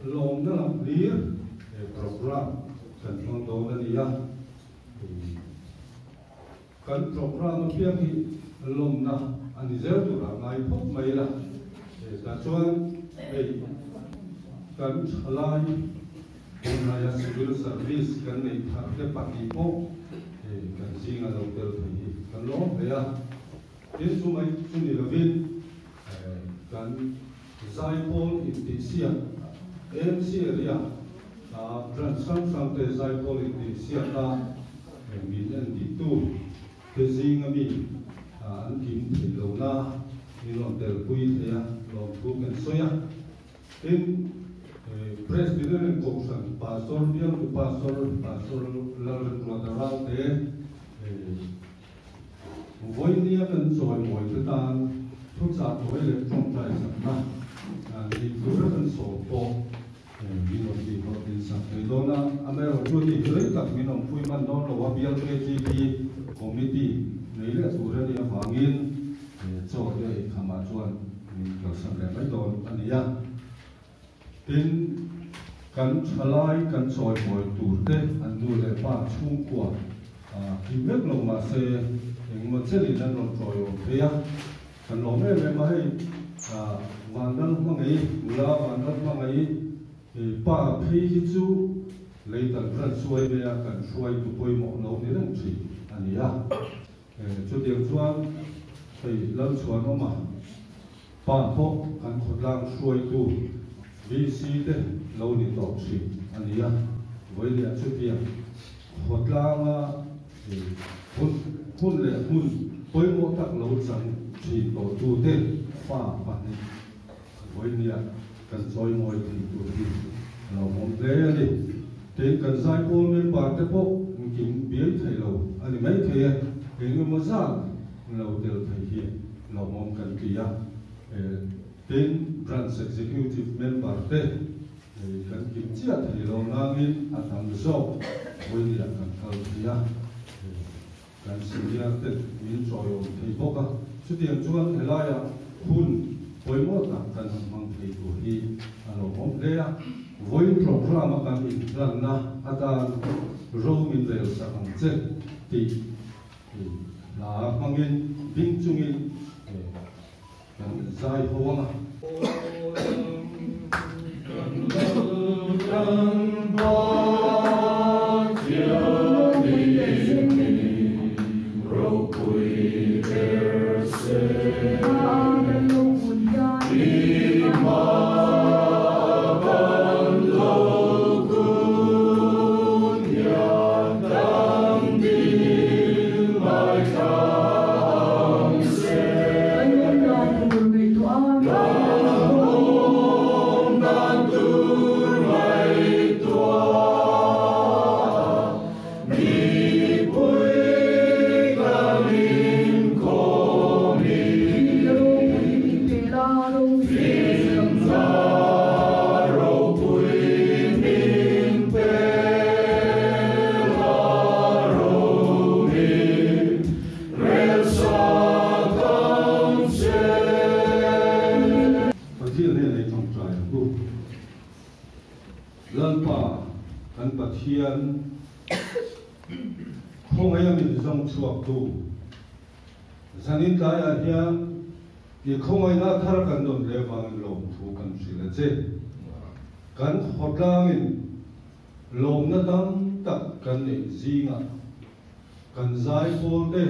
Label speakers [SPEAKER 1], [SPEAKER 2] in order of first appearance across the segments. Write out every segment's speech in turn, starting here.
[SPEAKER 1] lawmna lam hlir program kan hmang dawn a ni a. Kan program apiang hi lawmna a ni zel turah ngai phawt mai ila. Tah chuan hei kan thalai tunlaia civil service kan neih thar te pahnih pawh kan zinga lo tel thei hi kan lawm hle a. Tin chu mai chu ni lovin kan zaipawl intihsiak AMC area branch hrang hrang te zaipawl intihsiak a min en diktu te zinga mi an kim thei lo na min rawn telpui thei a lawmthu kan sawi a. Tin Presbyterian Kohhran Pastor bialtu Pastor Pastor Lalrinruata Ralte Vawinia kan chawimawi te tan thuchah tawi leh tawngtai sakna nei tura kan sawm pawh min rawn tih hlawh tin sak thei dawn a. Amaherawhchu ni hi rei tak min awmpui hman dawn lo a, bial KTP Committee nei leh tur a nih avangin chaw te ei khamah chuan min kalsan leh mai dawn a ni a. Tin, kan thalai kan chawimawi tur te an nu leh pa chhungkua kim vek lo mah se engemaw chelin an rawn tawiawm thei a, kan lawm em em a, hei Vanlal hmangaih, nula Vanlal hmangaih pa phei hi chu leitan ran hruai mai a, kan hruaitu pawimawh lo ni reng thin a ni a. Chutiang chuan hei Lalchhuanawma Pa pawh kan khawtlang hruaitu VC te lo ni tawh thin a ni a, vawinia chutiang khawtlanga hun hun leh hmun pawimawh tak lo chang thin tawhtute fa pahnih vawinia kan chawimawi thei tur hi a lo awm hle a ni. Tin, kan zaipawl member te pawh engkim biai thei lo a ni maithei e, engemaw zat lo tel thei hi lawmawm kan ti a. Tin, Branch Executive member te kan kim chiah thei lo nangin a tam zawk vawinia kan kal thei a, kan senior te min chawiawm thei bawk a. Chutiang chuan helaiah hun pawimawh tak kan han hmang thei tur hi a lawmawm hle a. Vawiin program a kan inhlanna atan ro min rel sak ang che tih Hla hmangin ding chungin kan zai ho ang a. Pathian hnenah i tawngtai ang u. Lalpa kan Pathian khawngaih a min zawng chhuaktu Zanin tlaiah hian i khawngaihna thar kan dawn hle vangin lawmthu kan hrilh a che. Kan khawtlangin lawmna tam tak kan neih zingah kan zaipawl te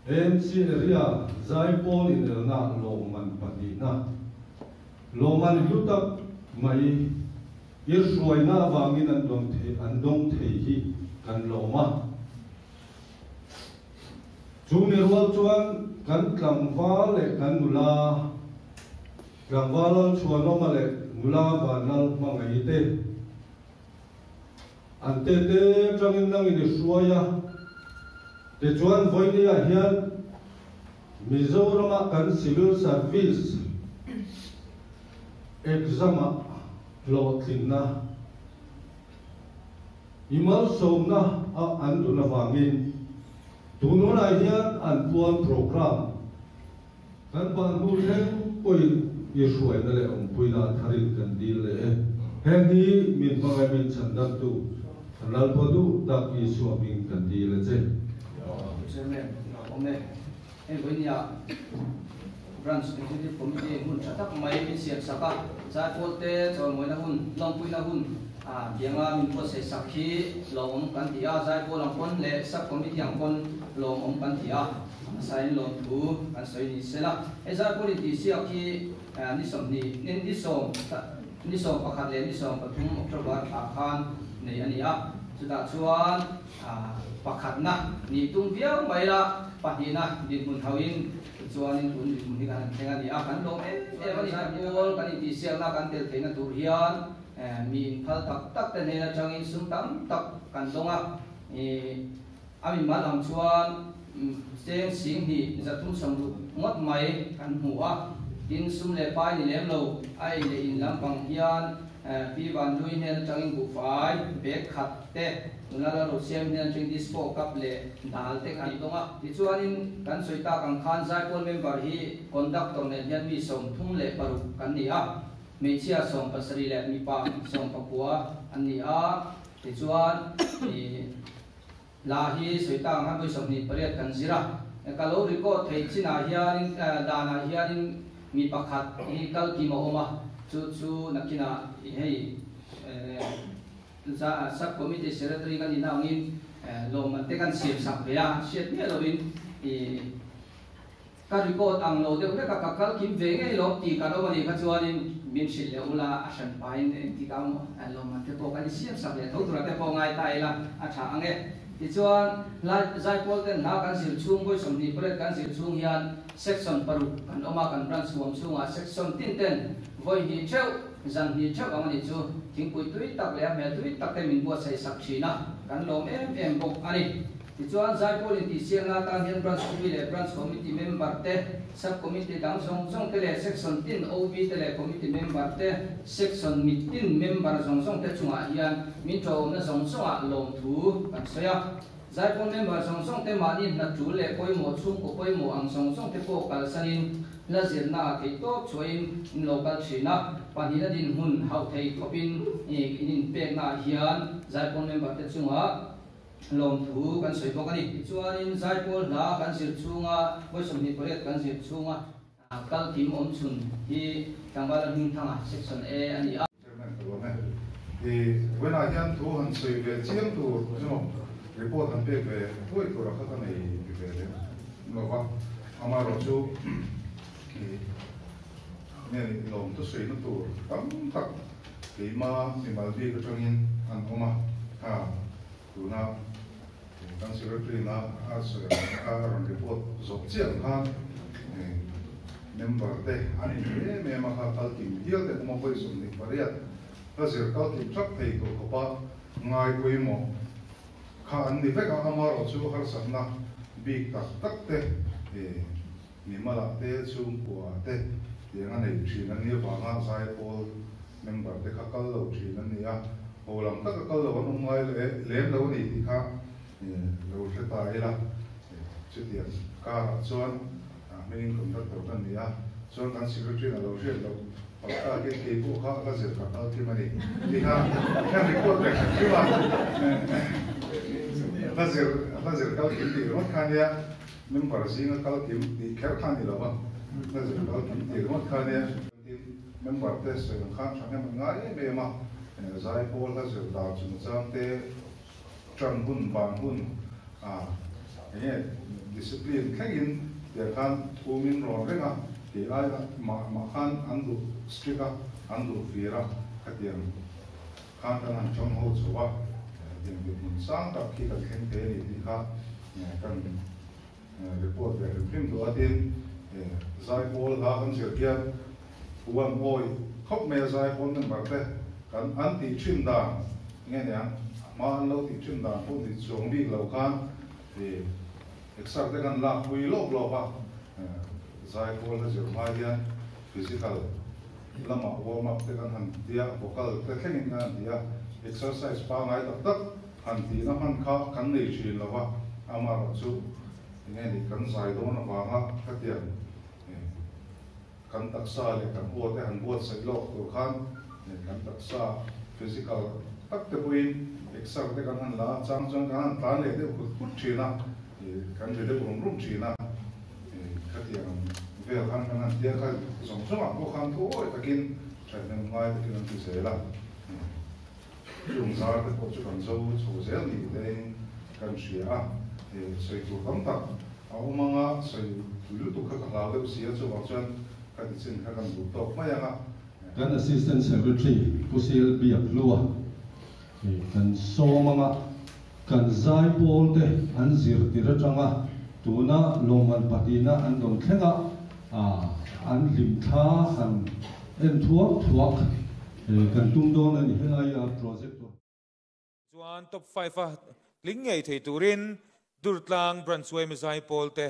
[SPEAKER 1] AMC area zaipawl inelna lawmman pahnihna lawmman hlu tak mai i hruaina avangin an dawn thei an dawng thei hi kan lawm a. Chu mi rual chuan kan tlangval leh kan nula, tlangval Lalchhuanawma leh nula Vanlalhmangaih te an tete atangin nangin i hruai a, tichuan vawinia hian Mizorama kan Civil Service exam-ah hlawhtlinna I malsawmna a an dun avangin tun hunah hian an puan program kan ban hnu thleng pawhin i hruaina leh awmpuina tharin kan dil leh e. Heng hi min hmangaih min chhandamtu kan Lalpa duh tak Isua hming kan dil a che.
[SPEAKER 2] Chairman, Awm e. Hei vawinia Branch Executive Committee hmun tha tak mai min siam sak a, Zaipawl te chawlmawina hun, lawmpuina hun tianga min buatsaih sak hi lawmawm kan ti a, Zaipawl ang pawn leh Sub Committee ang pawn lawmawm kan ti a, a hmasain lawmthu kan sawi ni sela. Hei Zaipawl intihsiak hi ni 20, ni 10, ni 11 leh ni 13 October thla khan nei a ni a, chutah chuan Pakhatna nih tum viau mai la, pahnihna dinhmun hauhin tichuanin tun dinhmun hi kan han thleng a ni a, kan lawm em em a ni. Zaipawl kan intihsiakna kan tel theihna tur hian mi inphal tak tak te hnen atangin sum tam tak kan dawng a, a mimal ang chuan cheng 23 60 ngawt mai kan hmu a, tin sum leh pai ni lem lo a ei leh in lampang hian Pi Vanlui hnen atangin buhfai bag khat te, nula la ro siam hnen atangin disco cup leh dal te kan dawng a. Tichuanin kan sawi tak ang khan Zaipawl member hi conductor nen hian mi 36 kan ni a, hmeichhia 17 leh mipa 19 an ni a. Tichuan ih hla hi sawi tak ang khan vawi 28 kan zir a. Ka lo record theih chinah hianin danah hianin mi pakhat hi kal kim a awm a, chu chu nakinah hei Sub Committee Secretary ka nihna angin lawmman te kan siam sak ve a, hriat miah lovin ka record ang lo deuh hlek a, ka kal kim ve ngei lo tih kan awm a nih kha chuanin min hrilh leh ula a hran pahin engtik ang lawmman te pawh kan insiam sak leh tho tura te pawh ngai ta ila a tha ang e. Tichuan Zaipawl ten hla kan zir chhung vawi 28 kan zir chhung hian Section paruk kan awm a, kan branch huam chhungah section tin ten vawi hnih theuh, zan hnih theuh ang a nih chu. Thingpui tui tak leh a hmel tui tak te min buatsaih sak thin a, kan lawm em em bawk a ni. Tichuan, Zaipawl intihsiakna atan hian Branch Committee leh Branch Committee member te, Sub Committee dang zawng zawng te leh Section tin OB te leh Committee member te, Section mit tin member zawng zawng te chungah hian min ṭawhawmna zawng zawngah lawmthu kan sawi a. Zaipawl member zawng zawng te mahni hna tul leh pawimawh chhungkaw pawimawh ang zawng zawng te pawh kalsanin hla zirna ah theih tawp chhuahin in lo kal thin a, pahnihna dinhmun hauh thei khawpin in inpekna ah hian Zaipawl member te chungah lawmthu kan sawi bawk a ni. Tichuanin Zaipawl hla kan zir chhunga vawi 28 kan zir chhunga kal kim awm chhun hi Tlangvala Hmingthanga Section A a ni a.
[SPEAKER 3] Chairman ka lawm e. I vawiinah hian thu han sawi ve chiang tur emaw report han pek ve thuai tura kha ka nei ve lem lo va, amaherawh chu i nge ni lawm thusawina tur tam tak keima mimal bik atangin an awm a, ha tuna Kan secretary na a sawi ang a rawn report zawh chiah ang khan member te an inhre em em a kha kal kim hial te awm a vawi 28 ka zir kal kim thap thei tur khawpa ngai pawimawh kha an ni vek a, amaherawh chu harsatna bik tak tak te mimalah te chhungkua te tiang a nei thin an nih avanga Zaipawl member te kha kal lo thin an ni a, ho lam taka kal lo an awm ngai lem lo a ni tih kha lo hre ta ila, chutiang karah chuan hmingin conductor kan ni a, chuan kan secretary in a lo hriat loh pakhat takin kei pawh kha ka zir ka kal kim a ni tih kha hian report ve hrim hrim a, hla zir hla zir kal kim tih ringawt kha nia member zinga kal kim tih kher kha a ni lo va, hla zir kal kim tih ringawt kha nia. Tin, member te sawi ang khan thahnem an ngai em em a, Zaipawl hla zir dan chungchang te, tan hun, ban hun, eng nge discipline thlengin tiang khan thu min rawn reng a, kei ai mah mah khan an duh strict a, an duh fir a, khatiang khan kan han tawng ho chho a, tiang dinhmun sang tak khi kan thleng thei a ni tih kha kan Report ve hrim hrim duh a tin Zaipawl hla kan zir hian huan awi khawp mai a Zaipawl member te kan an tih thin dan nge niang a hma an lo tih thin dan pawh ni chuang bik lo khan exer te kan lak pui lawp lawp a Zaipawl hla zir hma hian physical lamah warm up te kan han tia vocal te thlengin kan han ti a exercise pangai tak tak Han tihna hman kha kan nei thin lo va, amaherawhchu enge ni kan zai dawn avanga khatiang kan taksa leh kan aw te han buatsaih lawk tur khan kan taksa Physical tak te pawhin exer te kan han la a, chang chuan kan han tlan leh deuh hut hut thin a, kan ri deuh rum rum thin a, khatiang vel khan kan han tia kha zawng zawngah pawh khan thu awi takin thahnem ngai takin an ti zel a, chung zar te pawh chu kan zo chho zel ni tein kan hria a, sawi tur tam tak a awm anga sawi tui lutuk kha ka hlau deuh si a, chuvang chuan ka ti chin kha kan duh tawk mai ang a.
[SPEAKER 1] Kan Assistant Secretary Pu Sil Biakhlua hi kan sawm anga kan zaipawl te an zirtir atanga tuna lawmman pahnihna an dawn thlenga an hlimthla han en thuak thuak kan tum dawn a ni helaia projector.
[SPEAKER 4] Chuan top 5 a tling ngei thei turin Durtlang Branch yma zaipawl te.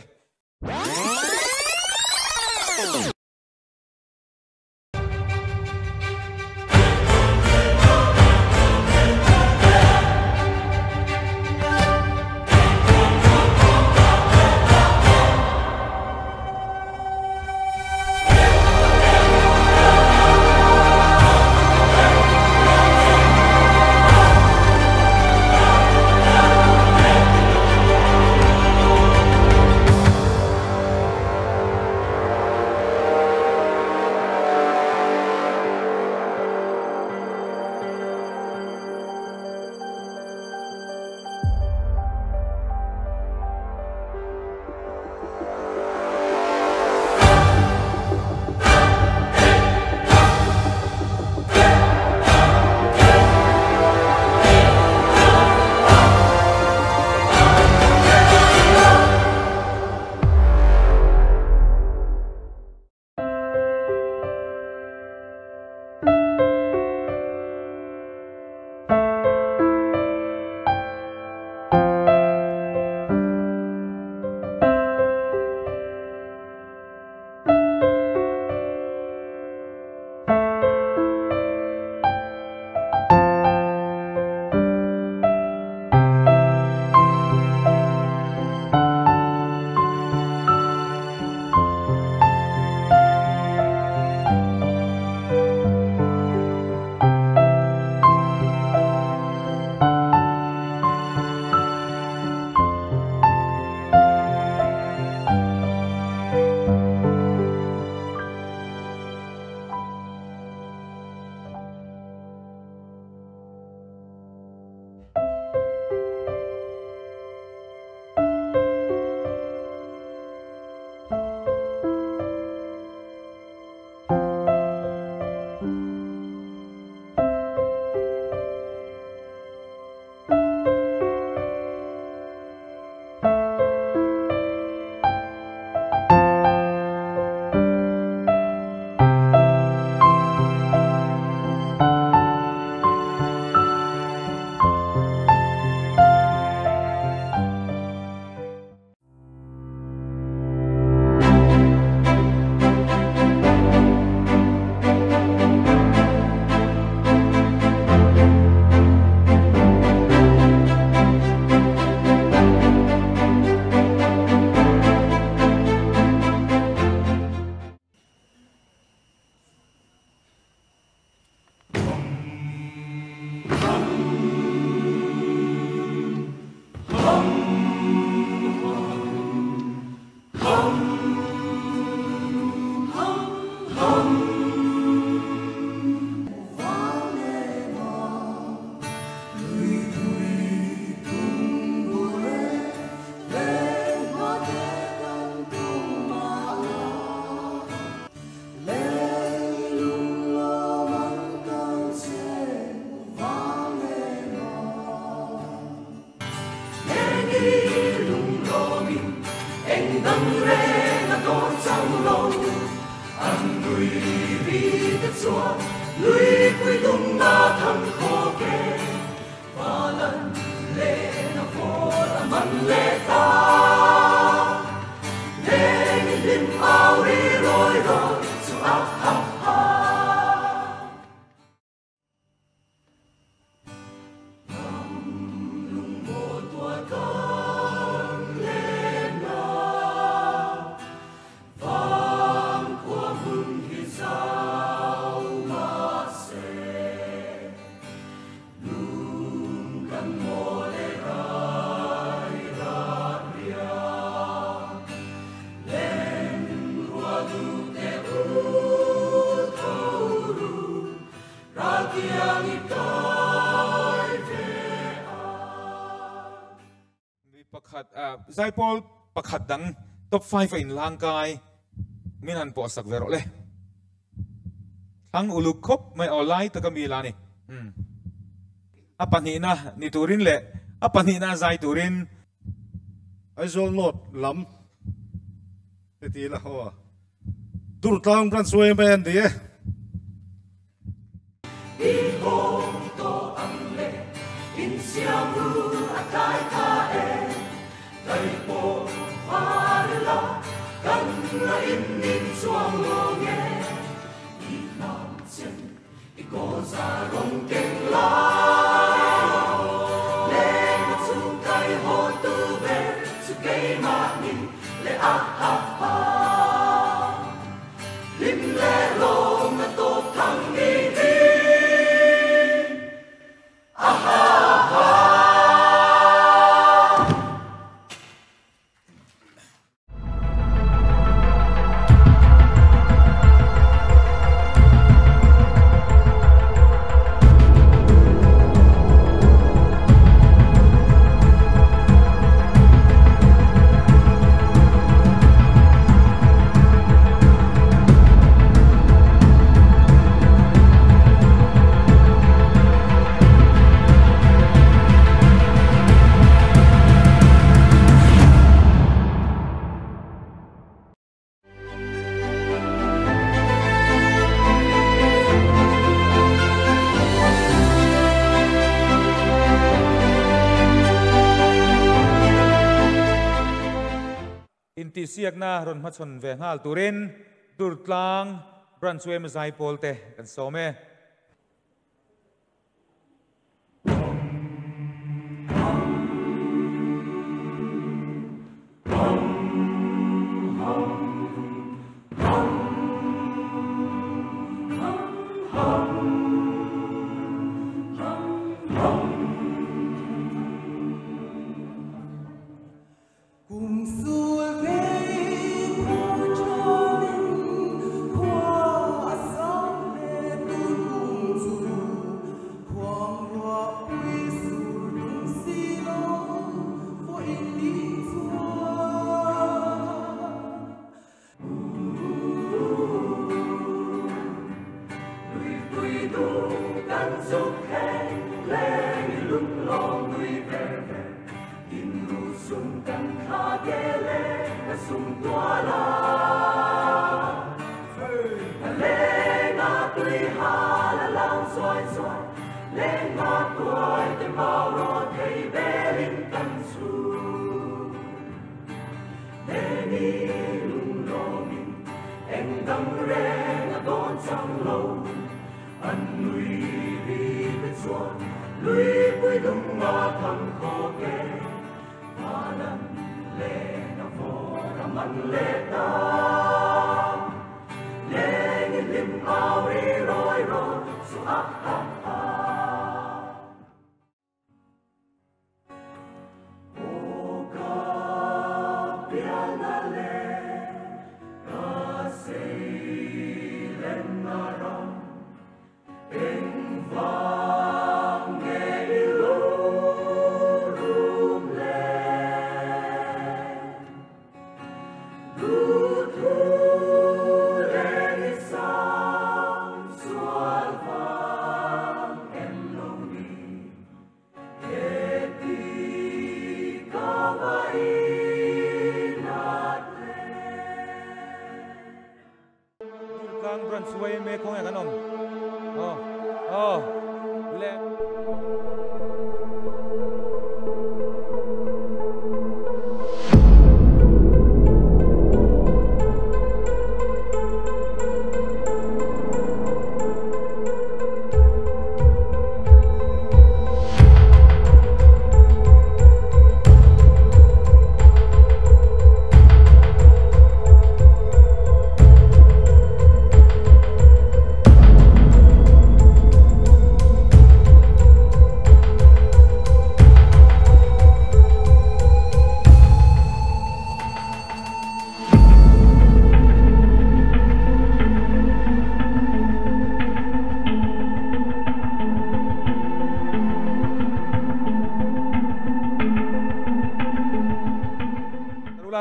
[SPEAKER 4] Mi pakhat Zaipawl pakhat dang top 5 a inhlangkai min han pawhsak ve rawh le. Thlang uluk khawp mai aw lai taka mi la ni. A pahnihna ni turin leh a pahnihna zai turin.
[SPEAKER 3] Aizawl North lam te ti la haw a, Durtlang Branch yma an ni e.
[SPEAKER 5] I haw tawh ang le, insiam ru a tlai ta e. Dai pawh var ila, kan la in ning chuang lo nge. I hnam chen, i kaw za rawng keng la. Leng a chhung kai haw tu ber chu keimahni le a ha ha. Hlim leh lawm na tawp thang ni hi. A ha ha.
[SPEAKER 4] Intihsiakna rawn hmachhawn ve nghal turin Durtlang Branch yma Zaipawl te kan sawm e.
[SPEAKER 5] Kum sul phei khur thanin khua a sang leh tun kum chu khuang ruah pui sur tum si lo vawiin ni chuan. Lui pui duh kan zuk heng leng i lung lawm nui ver ver. In lu sum kan thla ge le na sum tua la. Na leng a tui ha la lang zuai zuai, leng a tuai te mau ro thei belin kan chu. Leng i lung lawmin eng dang reng a dawn chang lo. An nui ri te chuan lui pui dung a thang khaw ke. Vanan leng a vawr a man le ta. Leng i hlim au ri roi ro chu a ha ha. Aw ka pian a le ka sei len a ram. Eng vang nge i lo rum le. Du thu leng i sang sual vang em lo ni. He ti ka va i nat le.
[SPEAKER 4] Durtlang Branch yma khawnge kan awm? Aw, aw, le.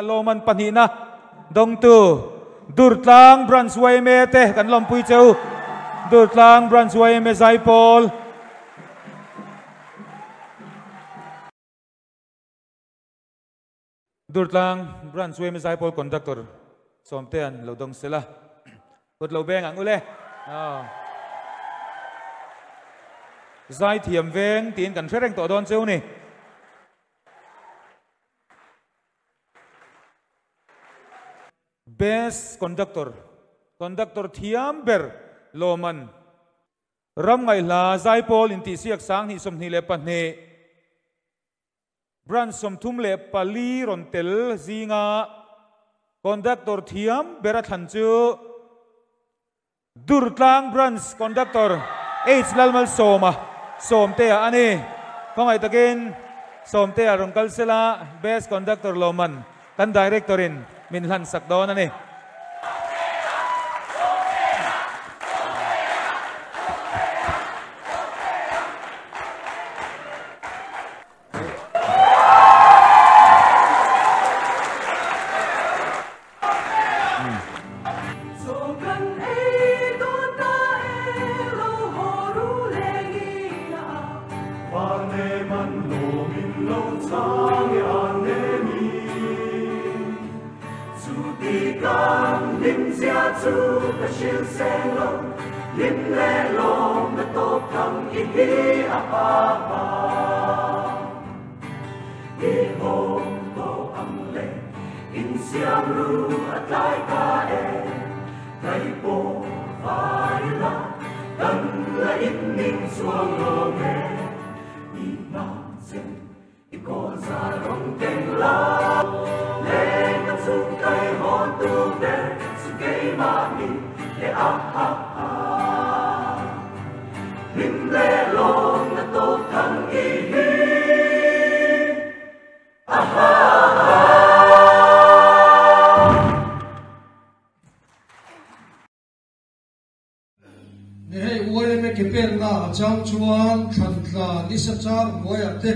[SPEAKER 4] Lawman pahnihna dawngtu Durtlang Branch yma te kan lawmpui cheu. Durtlang Branch yma Zaipawl. Durtlang Branch yma Zaipawl Conductor Sawmtea'n lo dawng sela. Kut lo beng ang ule. Zaithiam veng tiin kan hre reng tawh dawn cheu ni. Best Conductor, Conductor thiam ber lawman ram ngaihhla Zaipawl intihsiak 2022 Branch 34 rawn tel zinga Conductor thiam ber a thlan chu Durtlang Branch Conductor H Lalmalsawma Sawmtea a ni. Khawngaih takin Sawmtea rawn kal sela Best Conductor lawmman kan Director in min hlan sak dawn a ni.
[SPEAKER 1] Chang chuan thantla nisa char hnuaiah te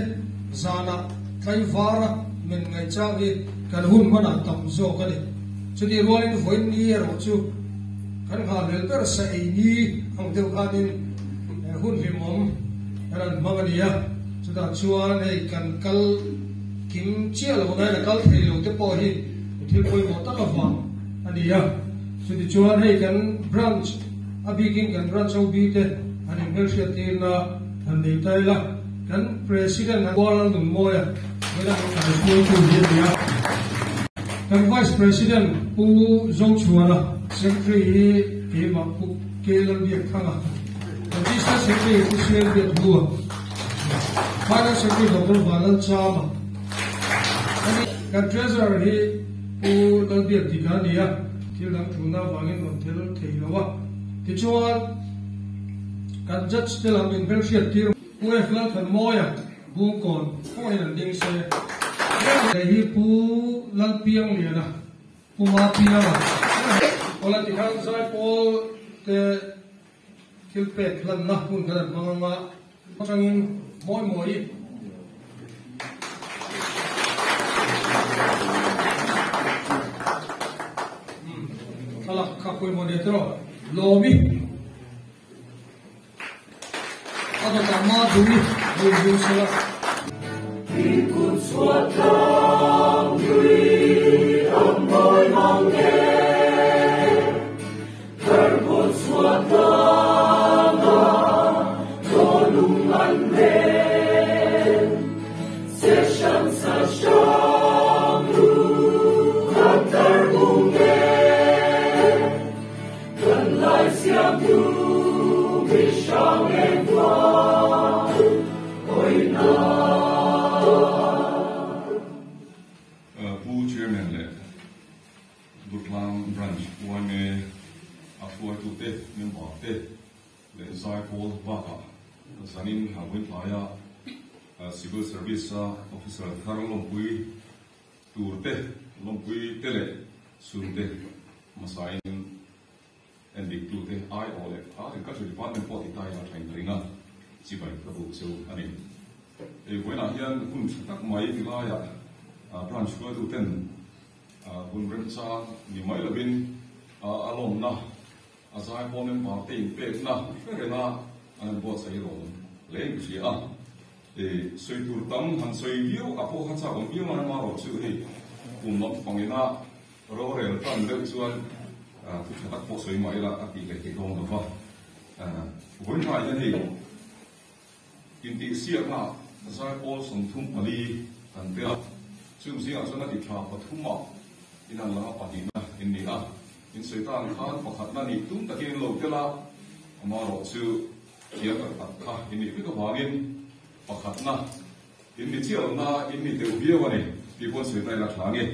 [SPEAKER 1] zanah tlaivara men ngai chang hi kan hun hmanah tam zawk a ni. Chutih rualin vawiin ni erawh chu kan nghahhlel ber sa ei ni ang deuh khanin hun hlimawm kan han hmang a ni a. Chutah chuan hei kan kal kim chiah lo nain a kal thei lo te pawh hi thil pawimawh tak avang a ni a. Chutichuan hei kan branch a bikin kan branch OB te an inhmelhriat tirna han nei ta ila, kan President a Kuala Nunmawia vela kan hruaitu hi a ni a. Kan Vice President Pu Zochhuana, Secretary hi keimah Pu K Lalbiakthanga, kan District Secretary Pu Sial Biathua, Finance Secretary Doctor Vanlal Chama, kan Treasurer hi Pu Lalbiakdika a ni a, thil dang thulna avangin rawn tel thei lo a. Tichuan, kan judge te lam inhmelhriat tir Pu F Lalthanmawia Bungkawn pawhin an ding se. Hei hi Pu Lalpiangliana, Pu Mapianga, Awla tikhan Zaipawl te thil pek hlanna hmun kan han hmang anga atangin mawi mawi. Thlalak kha pawimawh nia tiraw Lawmi a dawtah Madhuri lo inzir sela.
[SPEAKER 3] Pu Chairman leh Durtlang Branch yma a hruaitute, member te leh Zaipawl bakah zanin Hawintlaia Civil Service a officer thar lawmpui tur te, lawmpui te leh chhungte hmasain endiktute aiawh leh Agriculture Department pawh ti ta ila thain ka ring a, chibai ka buk cheu a ni. Hei vawiinah hian hun tha tak mai tilaiah branch hruaituten. Hun remchang ni mai lovin a lawmna a zaipawl member te inpekna hre renga an han buatsaih lawm hle in ka hria a. Sawi tur tam han sawi viau a pawh kha chak awm viau a, amaherawh chu hei kum lam pangina rorel tan deuh chuan thu tha tak pawh sawi mah ila a tih leh theih dawn lo va. Vawiin hian hei Intihsiakna zaipawl 34 kan tel a, chung zingah chuan a ti tha pathumah inan langa pahnihna in ni a, in sawi tan khan pakhatna nih tum takin in lo tel a, amaherawh chu thiam tak tak kha in nih vek avangin pakhatna in ni chiah lohna in ni deuh viau a ni tih pawh an sawi ta ila tha nge.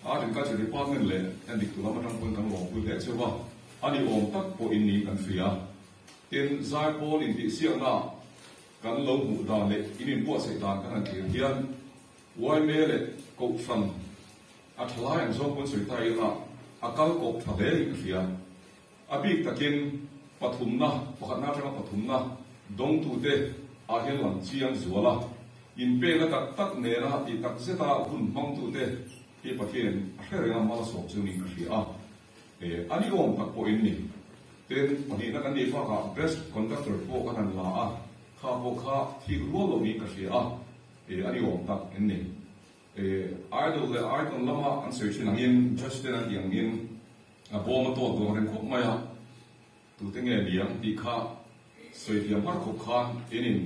[SPEAKER 3] Art and Culture Department leh endik tu lam atang pawhin kan lawmpui hle cheu a, a ni awm tak pawh in niin kan hria. Tin, zaipawl intihsiakna kan lo hmuh dan leh in inbuatsaih dan kan han thlir hian yma leh Kohhran a tha lai ang zawng pawn sawi ta ila a kal kawp tha hle in ka hria. A bik takin pathumna, pakhatna atanga pathumna dawngtute ah hian lang chiang zual a, inpekna tak tak nena tih tak zeta hun hmangtute hi Pathian a hre reng a malsawm chu niin ka hria a. A ni awm tak pawh in ni. Tin, pahnihna kan nih bakah best conductor pawh kan han la a, kha pawh kha thik rual lo niin ka hria a, a ni awm tak in ni. Idol leh icon lama an sawi thin angin judge ten an tih angin a bawm a tawt duang reng khawp mai a, tute nge niang tih kha sawi thiam har khawp khan in in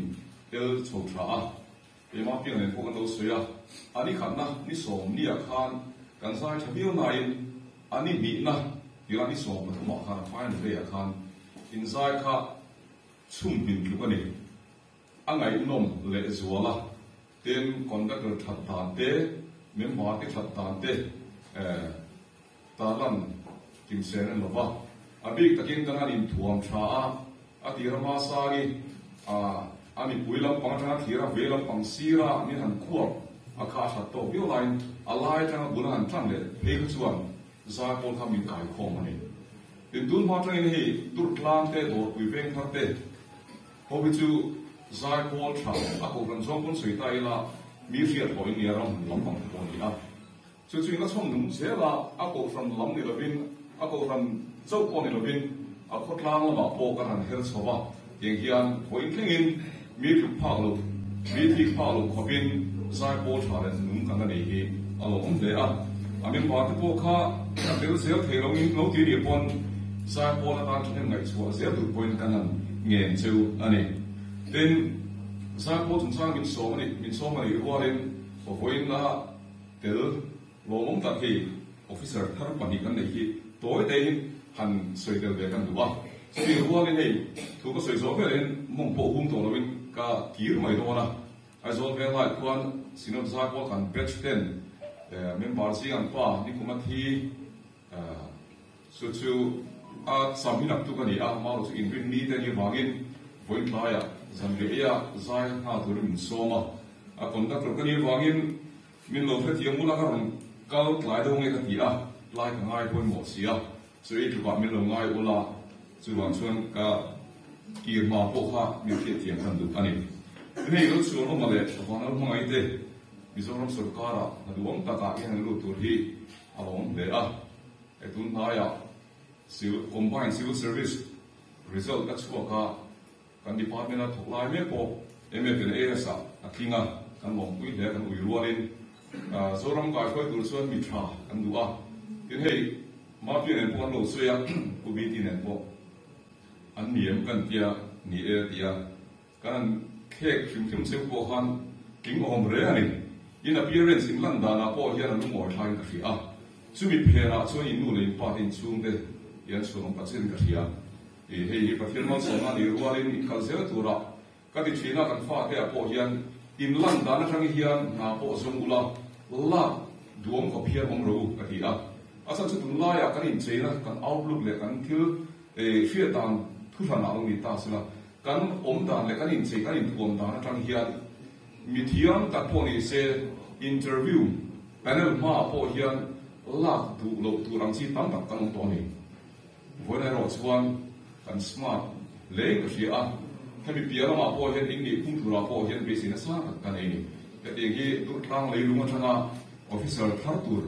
[SPEAKER 3] tel chho tha a, Keimah piang nen pawh kan lo sawi a, a ni khatna ni 10 ah khan kan zai tha viau nain a ni hnihna tirah ni 13 ah khan a final day ah khan inzai kha chhum hmin tluk a ni. A ngaihnawm leh zual a, tin conductor that dan te, member te that dan te tarlan kimsen a ni lova, a bik takin kan han inthuam tha a, A tir a hmasangi a a mipui lampang atanga thlir a vei lampang sira min han khuap a kha a hrat tawk viau laiin a lai atanga bul a han tan leh phei kha chuan zaipawl kha min kai khawm a ni. Tin tun hma atangin hei Durtlang te Dawrpui Vengthar te ho hi chu zaipawl tha a kohhran zawng pawn sawi ta ila mi hriat hlawh in nia ram hmun lampang te pawh a ni a. Chu chu in a chhawm nung zel a, a kohhran lam ni lovin, a kohhran chauh pawh ni lovin, a khawtlang lamah pawh kan han her chho va, tiang hian vawiin thlengin mi tluk phak loh, mi thik phak loh khawpin zaipawl tha leh nung kan la nei hi a lo awm hle a. A member te pawh kha a tel zel thei lo in lo ti nih pawn zaipawl atan thahnem ngaihchhuah zel tur pawhin kan han ngen cheu a ni. Tin, zaipawl chungchang min sawm a nih, min sawm a nih rualin vawiin a Tel lawmawm tak hi officer thar pahnih kan neih hi tawi tein han sawi tel ve kan duh a. Chutih rualin hei thu ka sawi zawh verin mawng pawh hum tawh loin ka kir mai dawn a. Aizawl veng lai khuan Synod Zaipawl kan batch ten member zing an pa Nikuma thi chu chu a cham hi nak tuk a ni a, amaherawh chu inrin ni te ni vangin vawiin tlaiah zanriah eia zai nghal turin min sawm a. A conductor ka nih vangin Min lo hrethiam ula ka rawn kal tlai deuh nge ka ti a, tlai ka ngai pawimawh si a, chu ei tlukah min lo ngai ula, chuvang chuan ka kir hma pawh kha min hriatthiam kan duh a ni. Hei lo chhuan awm a leh Vanal hmangaih te Mizoram sorkara hna duhawm takah hian an lut tur hi a lo awm hle a, he tun hnaiah Civil Combined Civil Service result a chhuak a, Kan department a thawk lai mek pawh MF in AS ah a tling a, kan lawmpui hle a, kan ui rualin Zoram kaihruai tur chuan mi tha kan duh a, tin hei Mafia nen pawh an lo sawi a, Pu BT nen pawh an ni em kan tia ni e a ti a, kan han thlek hrim hrim cheu pawh khan tling awm reng a ni. In appearance in lan danah pawh hian a lungawi thlakin ka hria a, chumi phenah chuan in nu leh in pa te in chhungte hi an chhuanawm tak zetin ka hria. Hei hi Pathian malsawmna nih rualin in kal zel tura ka ti thin a, kan fate ah pawh hian in lan dan atang hian hna pawh zawng ula lak duam khawp hian awm ro ka ti a. A chhan chu tunlaiah kan incheina, kan outlook leh kan thil hriat dan thuhran ah lo ni ta sela, kan awm dan leh kan inchei, kan inthuam dan atang hian mithiam tak pawh ni se interview panel hmaah pawh hian lak duh loh tur ang chi tam tak kan awm tawh a ni. Vawiin erawh chuan kan smart hle in ka hria a, hemi piah lamah pawh hian in nih phung turah pawh hian beisei nasa tak ka nei ni. Hetiang hi Durtlang leilung atanga officer thar tur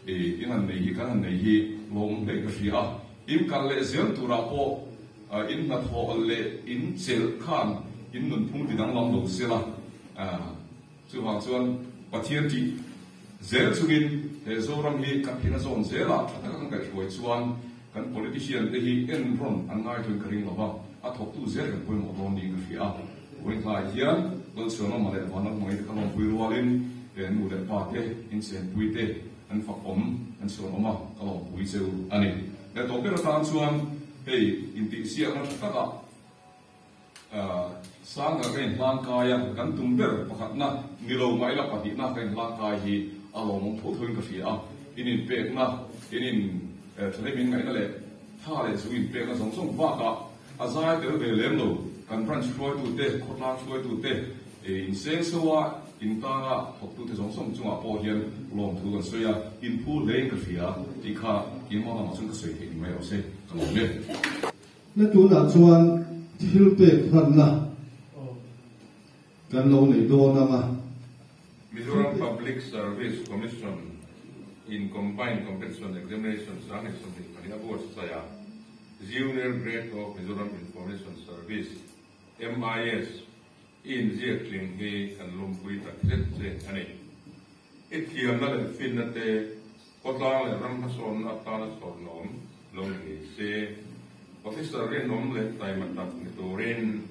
[SPEAKER 6] In han nei hi kan han nei hi lawmawm hle ka hria a. In kal leh zel turah pawh in hnathawh leh in chelh khan in nunphung ti danglam lo sela. Chuvang chuan Pathian tih zel chungin he Zoram hi kan theihna zawn zelah tha taka kan kaihhruai chuan kan politician te hi en rawn an ngai tuin ka ring lova, a thawktu zel kan pawimawh dawn niin ka hria a. Vawiin hian Lalchhuanawma leh Vanlalhmangaih te ka lawmpui rualin he nu leh pa te, inchhenpui te an fakawm, an chhuanawm a, ka lawmpui cheu a ni. Leh tawh ber atan chuan hei intihsiakna tha takah Sangha ka inhlangkai a, kan tum ber pakhatna ni lo mah ila pahnihna ka inhlangkai hi a lawmawm tho thoin ka hria a, in inpekna, in in thahnem in ngaihna leh tha leh zu inpekna zawng zawng bakah a zai tel ve lem lo, kan branch hruaitute, khawtlang hruaitute, insengso a intanga thawktute zawng zawng chungah pawh hian lawmthu kan sawi a, inphu hlein ka hria tih kha keimah lamah chuan ka sawi theih ni mai rawh se, ka lawm e.
[SPEAKER 1] Na tunah chuan thil pek hlanna kan lo nei dawn ang a.
[SPEAKER 7] Mizoram Public Service Commission in Combined Competition Examination 2024 a buatsaih a, Junior Grade of Mizoram Information Service, MIS, i inziak tling hi kan lawmpui tak zet che a ni. I thiamna leh finna te Khawtlang leh ram hmasawnna atana chhawrhnawm lo ni ngei se, Officer rinawm leh taima tak ni turin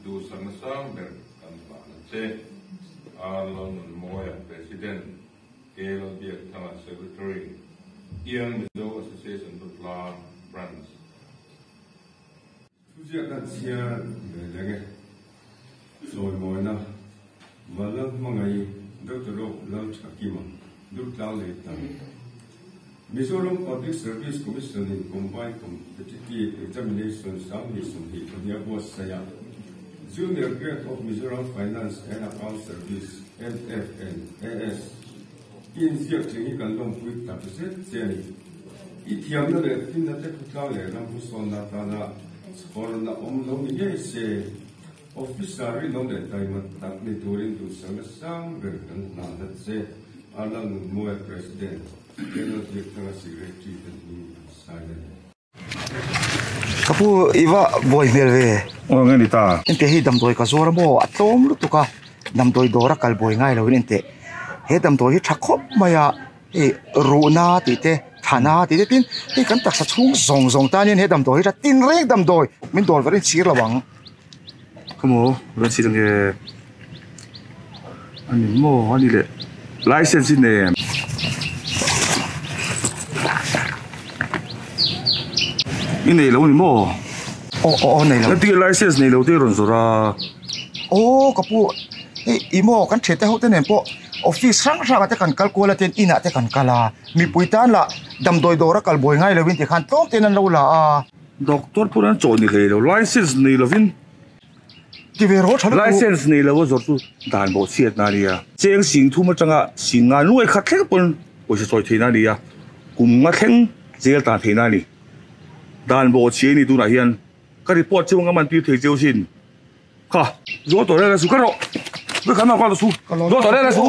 [SPEAKER 7] duhsakna sang ber kan hlan a che. R. Lalnunmawia, President, K. Lalbiakthanga, Secretary, Young Mizo Association Dutlang Branch.
[SPEAKER 8] Thuziak kan chhiar ve leng e. Chawimawina, Vanlal Hmangaih, Doctor Rob Lalthakima, Dutlang leh Tam. Mizoram Public Service Commission in Combined Competitive Examination 2022 a buatsaih a, Junior Grade of Mizoram Finance and Account Service, MFNAS, i inziak tling hi kan lawmpui tak zet che a ni. I thiamna leh finna te khawtlang leh ram hmasawnna atana chhawrna awm lo ni ngei se, Officer rinawm leh taima tak ni turin duhsakna sang ber kan hlan a che, Arnal Nunmawia President, General Director-a Secretary te hming an sign a ni.
[SPEAKER 9] Ka pu i va buai hmel ve.
[SPEAKER 10] Aw nge ni ta.
[SPEAKER 9] Ente hi damdawi ka zuar a maw a tlawm lutuk a damdawi dawr a kal buai ngai lo in ente he damdawi hi tha khawp mai a hei ruhna tih te thana tih te tin hei kan taksa chhung zawng zawng tan hian he damdawi hi tha tin reng damdawi min dawr vek in chhir lo ang.
[SPEAKER 10] Khawmaw rawn chhit ange a ni maw a ni leh license hi nei em? I nei lo ni maw?
[SPEAKER 9] Aw aw aw nei lo.
[SPEAKER 10] Engtin nge license nei lo te i rawn zawrh a?
[SPEAKER 9] Aw ka pu hei i maw kan thiante ho te nen pawh office hrang hrang ah te kan kal kual a tin inah te kan kal a mipui tan lah damdawi dawr a kal buai ngai lo in tikhan tlawm ten an lo la a.
[SPEAKER 10] Doctor pawh an chawh ni hlei lo, license nei lovin.
[SPEAKER 9] Ti ve rawh tha lutuk.
[SPEAKER 10] License nei lo a zawrh chu dan bawh chhiatna a nia. Cheng sing thum atanga sing nga nuai khat thleng pawn pawisa sawi theihna a ni a, kum nga thleng jail tan theihna a ni. Dan bawh chhia i ni tunah hian ka report cheu anga man tir thei cheu sin. Kha, zual tawh reng reng su ka rawh. Ka kha ka su, zual tawh reng reng su.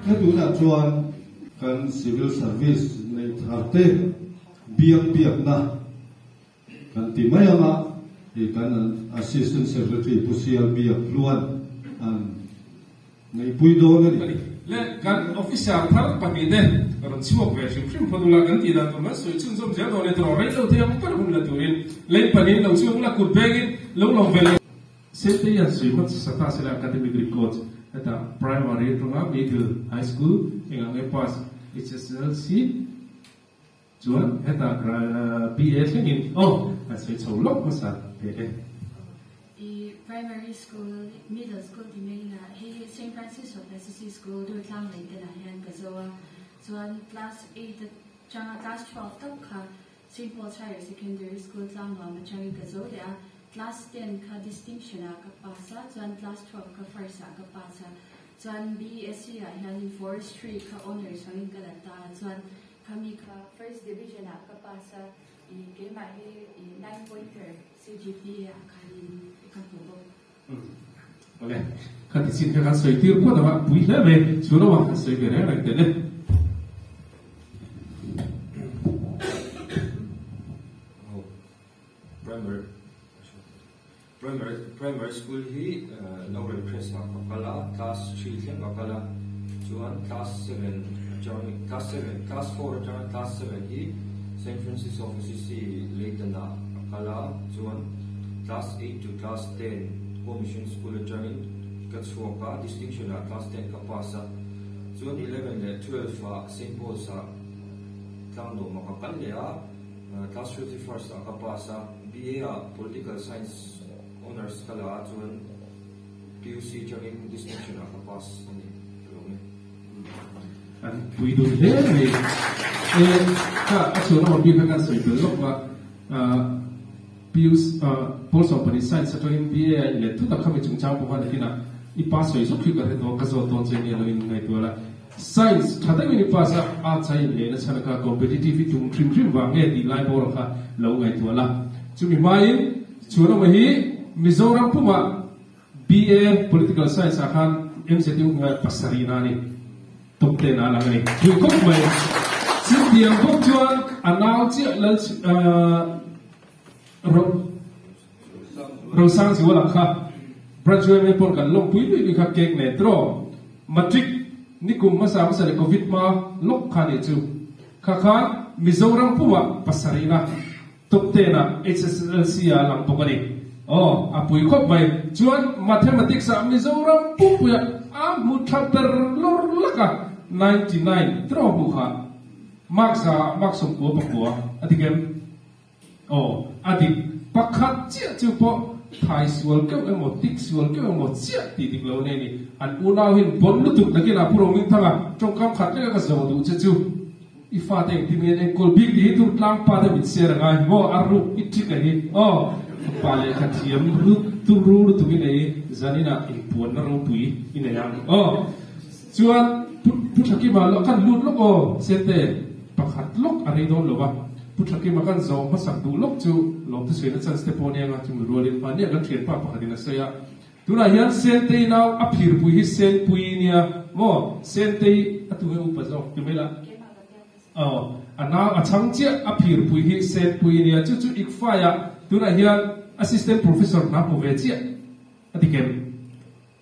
[SPEAKER 1] He tunah chuan kan Civil Service neih tharte biak biakna kan ti mai ang a, hei kan Assistant Secretary Pu Sial Biak Hluan an neihpui dawn a ni.
[SPEAKER 11] Le kan officer thar pahnihte rawn chhuak ve hrim hrim phawt ula kan tih dan tur kan sawi chhunzawm zel dawn e tawh rei lo thei ang ber hun la turin lei pahnihin lo chhuak ula kut bengin lo lawm ve leh Sente hian sawi hmasa sa ta sela academic records hetah primary atanga middle, high school engah nge pass HSLC chuan hetah BA thlengin aw an sawi chho lawk hmasa ve e.
[SPEAKER 12] I primary school, middle school ti mai ila hei hi Saint Francis of Assisi School Durtlang lei te lah hian ka zo a, chuan class eight atanga class 12 tak kha Saint Paul's Higher Secondary School tlangnuam atangin ka zo leh a, class ten kha distinction ah ka pass a, chuan class 12 kha first ah ka pass a, chuan BSc ah hianin forestry kha honours angin ka la ta a, chuan khami kha first division ah ka pass a, i keimah hi i nine pointer CGPA ah khanin ka hmu bawk.
[SPEAKER 11] Awle, khati chin kha kan sawi tir phawt ang a, pui hle mai, chu lo a, kan sawi ve reng reng teh le.
[SPEAKER 8] Primary Primary Primary School hi Laurel Crest ah ka kal a, class 3 thleng ka kal a, chuan class 7 atang class 7 class 4 atanga class 7 hi Saint Francis of Assisi Leitan ah ka kal a, chuan class 8 to class 10 Home Mission School atangin ka chhuak a, distinction ah class 10 ka pass a, chuan 11 leh 12 ah Saint Paul's ah tlangdawm ah ka kal leh a, class 51st ah ka pass a, BA ah Political Science Honours ka la a, chuan PUC atangin distinction ah ka pass a ni ka lo nge.
[SPEAKER 11] An pui dun hle mai. E kha a chhuan awm bik kha kan sawi tel lawk a, PUC Paul Sawmpani Science atangin BA a inlet thut a, khami chungchang pawh khan nakinah i pass sawi zuk hi ka hre tawh a, ka zawt dawn che nia lo in ngaihtuah la. Science tha deuhin i pass a, arts a inleh na chhan kha competitive i tum hrim hrim vang nge tih lai bawr kha lo ngaihtuah la. Chumi hmain chhuanawma hi Mizoram pumah BA Political Science ah khan MZU ngai pasarih na a ni. Top ten ah a lang a ni. Pui khawp mai. Chutiang bawk chuan a nau chiah lal Rosang Zuala kha branch yma pawh kan lawmpui lui lui kha cake nen tiraw matric nikum hmasa hmasa leh covid hma lawk kha nih chu kha khan Mizoram pumah pasarih na top ten ah HSLC ah a lang bawk a ni aw a pui khawp mai chuan mathematics ah Mizoram pumpuiah a hmu tha ber lawr lak a 99 tiraw hmuh kha mark za ah mark 99 a dik em? Aw, a dik. Pakhat chiah chu pawh thai sual keuh emaw, tik sual keuh emaw chiah tih dik lo nei a ni. An unau hian bon lutuk nakin ah Pu Romingthanga tawngkam khat lek a ka zo duh che chu i fate engtin nge an enkawl bik tih hi tur tlang pa te min share angai maw a ruk i trick a hi aw fapa lehkha thiam turu lutuk i nei zanin ah inpuanna ropui i nei ang aw chuan Pu Thakima kan lut lawk aw Sente pakhat lawk a rei dawn lo va. Pu Thakima kan zawng hmasak duh lawk chu lawmthusawiin a chance te pawh nia nga chumi rualin hmahniah kan thianpa pakhatin a sawi a, tunah hian Sentei nau a phirpui hi Senpui nia maw Sentei a tu nge upa zawk ti mai la aw a nau a chhang chiah a phirpui hi Senpui nia chu chu ICFAI ah tunah hian assistant professor hna hmu ve chiah a ti kem.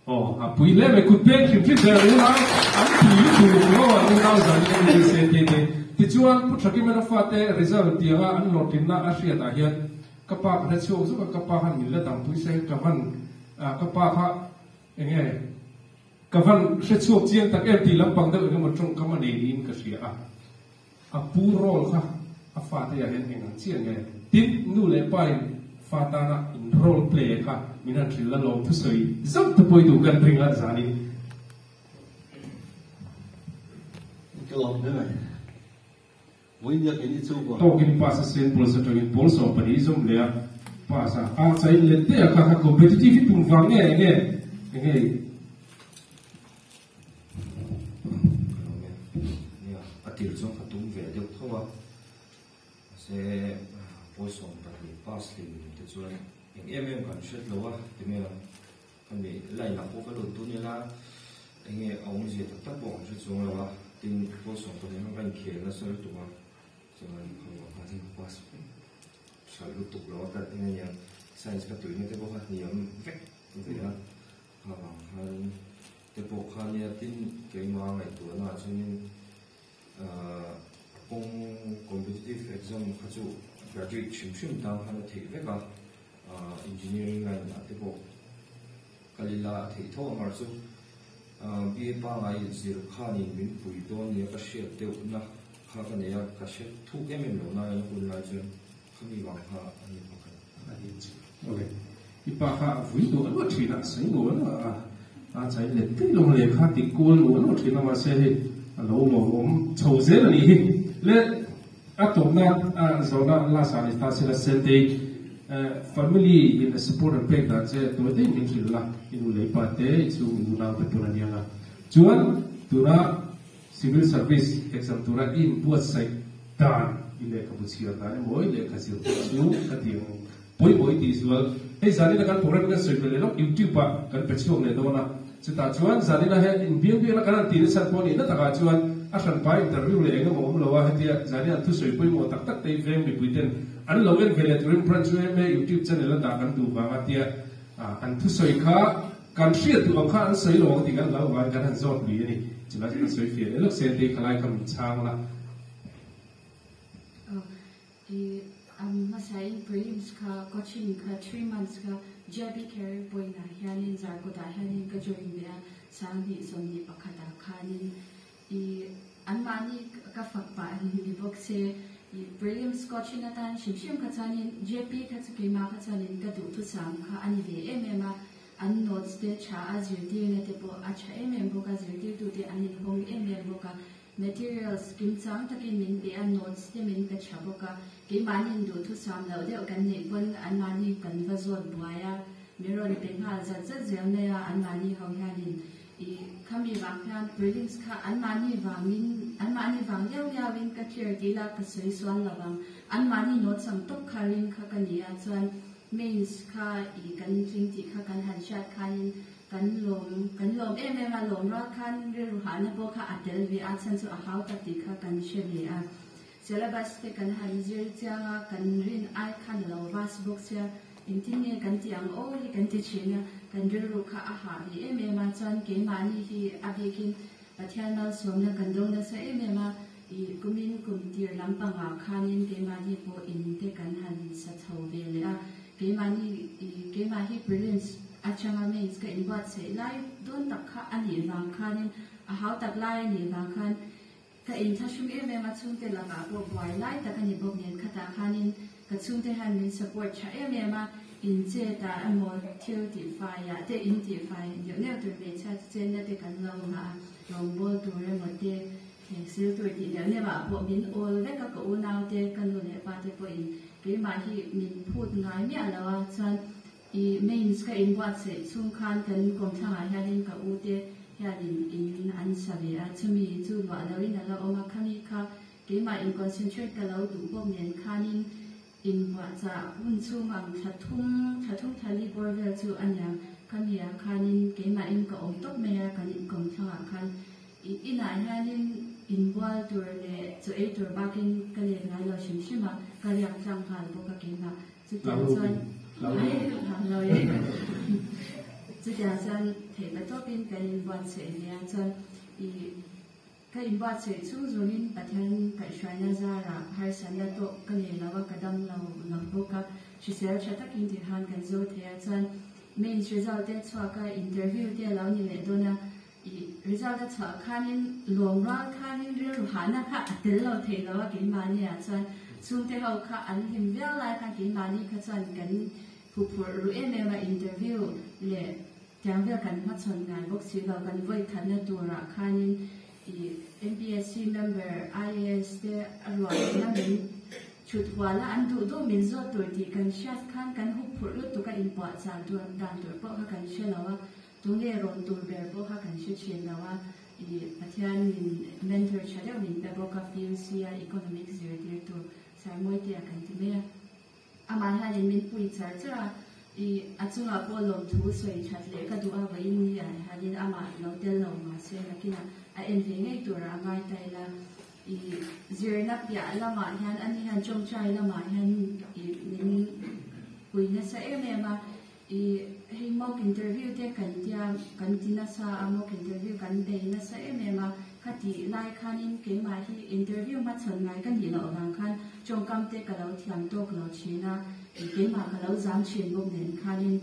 [SPEAKER 11] Aw, a pui hle mai, kut peng hrim hrim ber unau an pui lutuk maw an unau zan in an inri se te te. Tichuan Pu Thakimena fate result tianga an lawrtlinna a hriat ah hian ka pa ka hre chhuak zuk a, ka pa khan min la dang pui se ka van ka pa kha enge ka van hre chhuak chiang tak em tih lampang deuh engemaw tawngkam a nei niin ka hria a. A pu role kha a fate ah hian eng ang chiah nge? Tin, nu leh pa in fa tana in role play kha min han hrilh la lawm thusawi zauh te pawh i duh kan ring a zanin.
[SPEAKER 13] Ka lawm hle mai. Vawiin in i chu buai.
[SPEAKER 11] Tawkin pass a sen pawl sa tangin pawl 12 zawm leh a pass a a chai let te a kha kha competitive i tum vang nge enge enge
[SPEAKER 8] Nia, a tir chuan ka tum ve deuh tho a, mahse pawi 12 pass hlim te chuan eng em em kan hret lo a, tinge ka mi line ah pawh ka lut tun ila
[SPEAKER 14] Enge a awmzia tak tak pawh kan hre chuang lo a, tin pawl 12 khan ka inkhel nasa lutuk a, chuan ho ah khan ka pass tha lutuk lo a, ka eng ania science ka tuina te pawh kha hniam vek ve a, kha vang khan te pawh kha nia tin keimah ngaihtuahna ah chuanin ahh kawng competitive exam kha chu graduate hrim hrim tan khan a theih vek a, ahh engineering line ah te pawh. Kal ila a theih tho ang chu BA pangai zir khanin min pui dawn nia ka hriat deuhna kha ka nei a, ka hre thuk em em lo nain a hun lai chuan khami vang kha a ni pakhat a ni chu.
[SPEAKER 11] Awle, i pa kha a vui duah luah thin a, a sawi nual a, a chai let daih lo le kha ti kual nual luah thin a, mahse hei a lo lawmawm chho zel a nih hi. Le a tawpna zawhna last ah ni ta sela Sentei Family in a support an pek dan che tawi daih min hrilh la, i nu leh i pa te, i chhung i unau te pawn a nia nga. Chuan tuna Civil Service exam tura i inbuatsaih dan i lehkhabu chhiar dan emaw i lehkha zir pawh chu ka ti ang pawimawh i tih zual. Hei zanina kan program kan sawi belh leh lawk YouTube ah kan pe chhuak leh dawn a, chutah chuan zanina he inbiang biakna kan han tih nasa pawh a nih na takah chuan a hranpa interview leh eng emaw awm lo a, hetia zanina an thusawi pawimawh tak tak te i veng mipui ten An lo en ve leh turin Branch yma YouTube channel a dah kan duh vang a tia an thusawi kha kan hriat duh ang kha an sawi lo ang tih kan hlau vangin kan han zawt lui a ni. Chulai chu kan sawi fiah leh lawk se tei khalai kha min chhang la.
[SPEAKER 12] Aw i an hmasain prelims kha coaching kha 3 months kha JB Career Point ah hianin Zarkawt ah hianin ka join ve a 2021 ah khanin I anmahni ka fak pah ni bawk se, i prelims coaching atan hrim hrim kha chuanin JP kha chu keimah kha chuanin ka duhthusam kha a ni ve em em a, an notes te tha a zirtirna te pawh a tha em em bawk a, zirtirtute an inhawng em em bawk a, materials kimchang takin min pe a, notes te min pe tha bawk a, keimahniin duhthusam loh deuh kan neih pawn anmahni kan va zawt buai a, min rawn pe nghal zat zat zel mai a, anmahni ho hianin I khami vang hian prelims kha anmahni vangin anmahni vang liau liauin ka clear tih ila ka sawi sual lo vang. Anmahni notes ang tawp kha ring kha ka ni a, chuan mains kha i kan tling tih kha kan han hriat khanin kan lawm kan lawm em em a, lawm rual khan rilru hahna pawh kha a tel ve a, chhan chu a hau tak tih kha kan hre ve a. Syllabus te kan han zir chiang a, kan rin ai khan a lo vas bawk sia, engtin nge kan ti ang aw hi kan ti thin a, kan rilru kha a hah ve em em a, chuan keimahni hi a bikin Pathian malsawmna kan do nasa em em a, ih kumin kum tir lampangah khanin keimahni pawh in te kan han sa chho ve leh a, keimahni ih keimah hi prelims atanga mains ka inbuatsaih lai dawn tak kha a nih vang khanin a hau tak lai a nih vang khan Ka inthlahrung em em a, chhungte lakah pawh buai lai tak a ni bawk nen khatah khanin ka chhungte hian min support tha em em a, in chet ah emaw thil tih fai ah te in tih fai neuh neuh tur hmeichhia chu chenna te kan lo nghah a, rawngbawl tur emaw te thleng sil tur tih neuh neuh ah pawh min awl vek a, ka unau te ka nu leh pa te pawhin keimah hi min phut ngai miah lo a, chuan I mains ka inbuatsaih chhung khan kan kawmthlangah hianin ka u te hianin in an sa ve a, chumi chu luah loin a la awm a, khami kha keimah in concentrate ka lo duh bawk nen khanin inbuahchah hun chhung ang thla thum, thla thum thla li bawr vel chu a niang, khami ah khanin keimahin ka awm tawp mai a, kan inkawmthlangah khan i inah hianin inbual tur leh chaw ei tur bakin ka let ngai lo hrim hrim a, ka riak tlang nghal bawk a keimah. Chutiang chuan chutiang chuan theih ta tawpin kan inbuatsaih nia chuan i ka inbuatsaih chhung zawngin Pathian kaihhruaina zarah harsatna tawh ka nei lo a, ka dam lo lo bawk a, hrisel tha takin ti khan kan zo thei a, chuan mains result te chhuak a, interview te a lo ni leh dawn a, i result a chhuah khanin lawm rual khanin rilru hahna kha a tel lo thei lo a keimahni ah chuan chhungte ho kha an hlim viau lai khan keimahni kha chuan kan huphurh ru em em a interview leh tiang vel kan hmachhawn ngai bawk si lo kan vawi khatna turah khanin i MPSC member IAS te a ruahna min chhut hual a an duh duh min zawt tur tih kan hriat khan kan huphurh lutuk a inpuahchah dan tur pawh kha kan hre lo a. Tunge rawn tur ber pawh kha kan hre thin lo a, i Pathian min mentor tha deuh min pe bawk a, PUC a Economics zirtirtu Sir Mawitea kan ti mai a. Amah hianin min pui char char a, I a chungah pawh lawmthu sawi that leh ka duh a vawiin ni ah hianin amah lo tel lo mahse nakinah a en ve ngei turah a ngai ta ila. I zirna piah lamah hian ani hian tawngtai lamah hian i min pui nasa em em a. I hei mock interview te kan tia kan ti nasa a, mock interview kan bei nasa em em a. Khatih lai khanin keimah hi interview hmachhawn ngai ka nih loh avang khan tawngkam te ka lo thiam tawk lo thin a, i keimah ka lo zam thin bawk nen khanin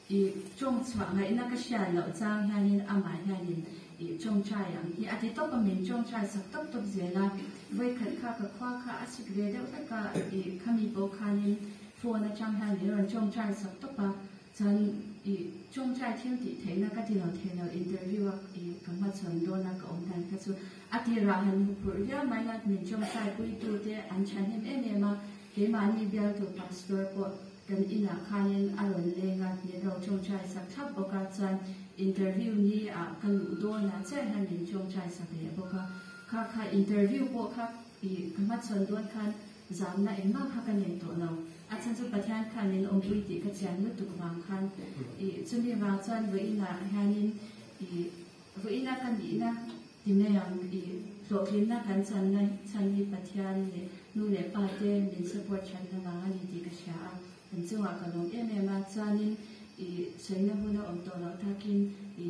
[SPEAKER 12] i tawng chhuah ngaihna ka hriat loh chang hianin amah hianin i tawngtai ang hi a ti tawp a, min tawngtai sak tawp tawp zel a. Vawikhat kha ka khua kha a sik ve deuh vek a, i khami pawh khanin phone atang hian min rawn tawngtai sak tawp a. Chuan i tawngtai thil tih theihna ka ti lo thei lo, interview a i ka hmachhawn dawn a ka awm dan kha chu a tirah han hmu phurh viau mai la, min tawngtai puitu te an thahnem em em a, keimahni bialtu pastor pawh kan inah khanin a rawn leng a, min lo tawngtai sak thlap bawk a, chuan interview ni ah ka luh dawnah chiah hian min tawngtai sak leh bawk a, kha kha interview pawh kha i ka hmachhawn dawn khan Zamna engmah kha ka nei tawh lo. A chhan chu Pathian khan min awmpui tih ka chian lutuk vang khan i chumi vang chuan vawiinah hianin i vawiina ka nihna ti mai ang i hlawhtlinna kan channa chhan hi Pathian leh nu leh pa te min support thatna vang a ni tih ka hria a, an chungah ka lawm em em a. Chuanin i sawina hun a awm tawh loh takin i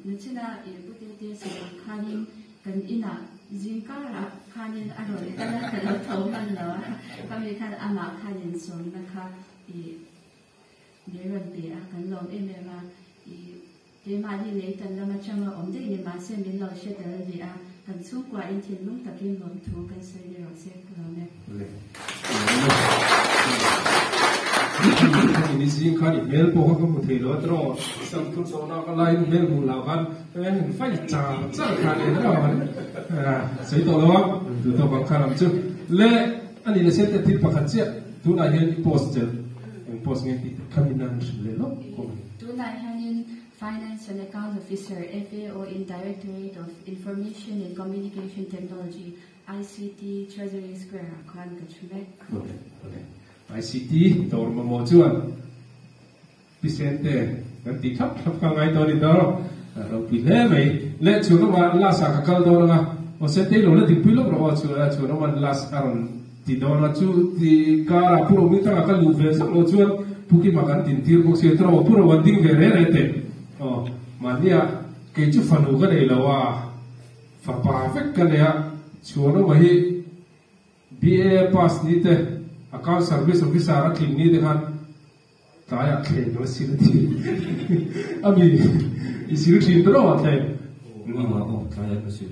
[SPEAKER 12] Nachina i pute te sawi ang khanin kan inah zing karah khanin a rawn kal a, ka lo tho hman lo a, khami khan amah khanin sawmna kha i min rawn pe a, kan lawm em em a, i keimahni lei tan lam atanga awm daih ni mahse min lo hre tel ve a, kan chhungkuain thinlung takin lawmthu kan sawi ni rawh se ka lawm e.
[SPEAKER 11] Ni zing khan i hmel pawh kha ka hmu thei lo a tiraw sam thur tawh nak a laiin hmel hmuh lah khan en fai char char khan en reuh ang sawi tawh lo a duh tawk ang khan ang chu le a ni le sente thil pakhat chiah tunah hian i post chelh eng post nge tih te kha min han hrilh leh lawk khawp a ni.
[SPEAKER 12] Tunah hianin Finance and Account Officer, FAO, in Directorate of Information and Communication Technology, ICT Treasury Square ah khan ka thu mek.
[SPEAKER 11] Awle awle ICT dawr mamawh chuan Pi Sente kan tih thlap thlap kha ngai dawn i dawr ropui hle mai le chhun awma last ah ka kal dawn anga aw Sentei lo la dinpui lawk rawh aw chhun awman last a rawn ti dawn a chu ti karah Pu Romintanga ka luh ve zauh loh chuan Pu Kima kan dintir bawk si a tawh Pu Ro an ding ve re re teh aw mahnia kei chu fanu ka nei lo a. Fapa vek ka nei a, Chhuanawma hi BA pass ni te, Account Service Officer a tling ni te khan tlaiah thleng lo sil thin a mi i sil thin ta lo a thleng.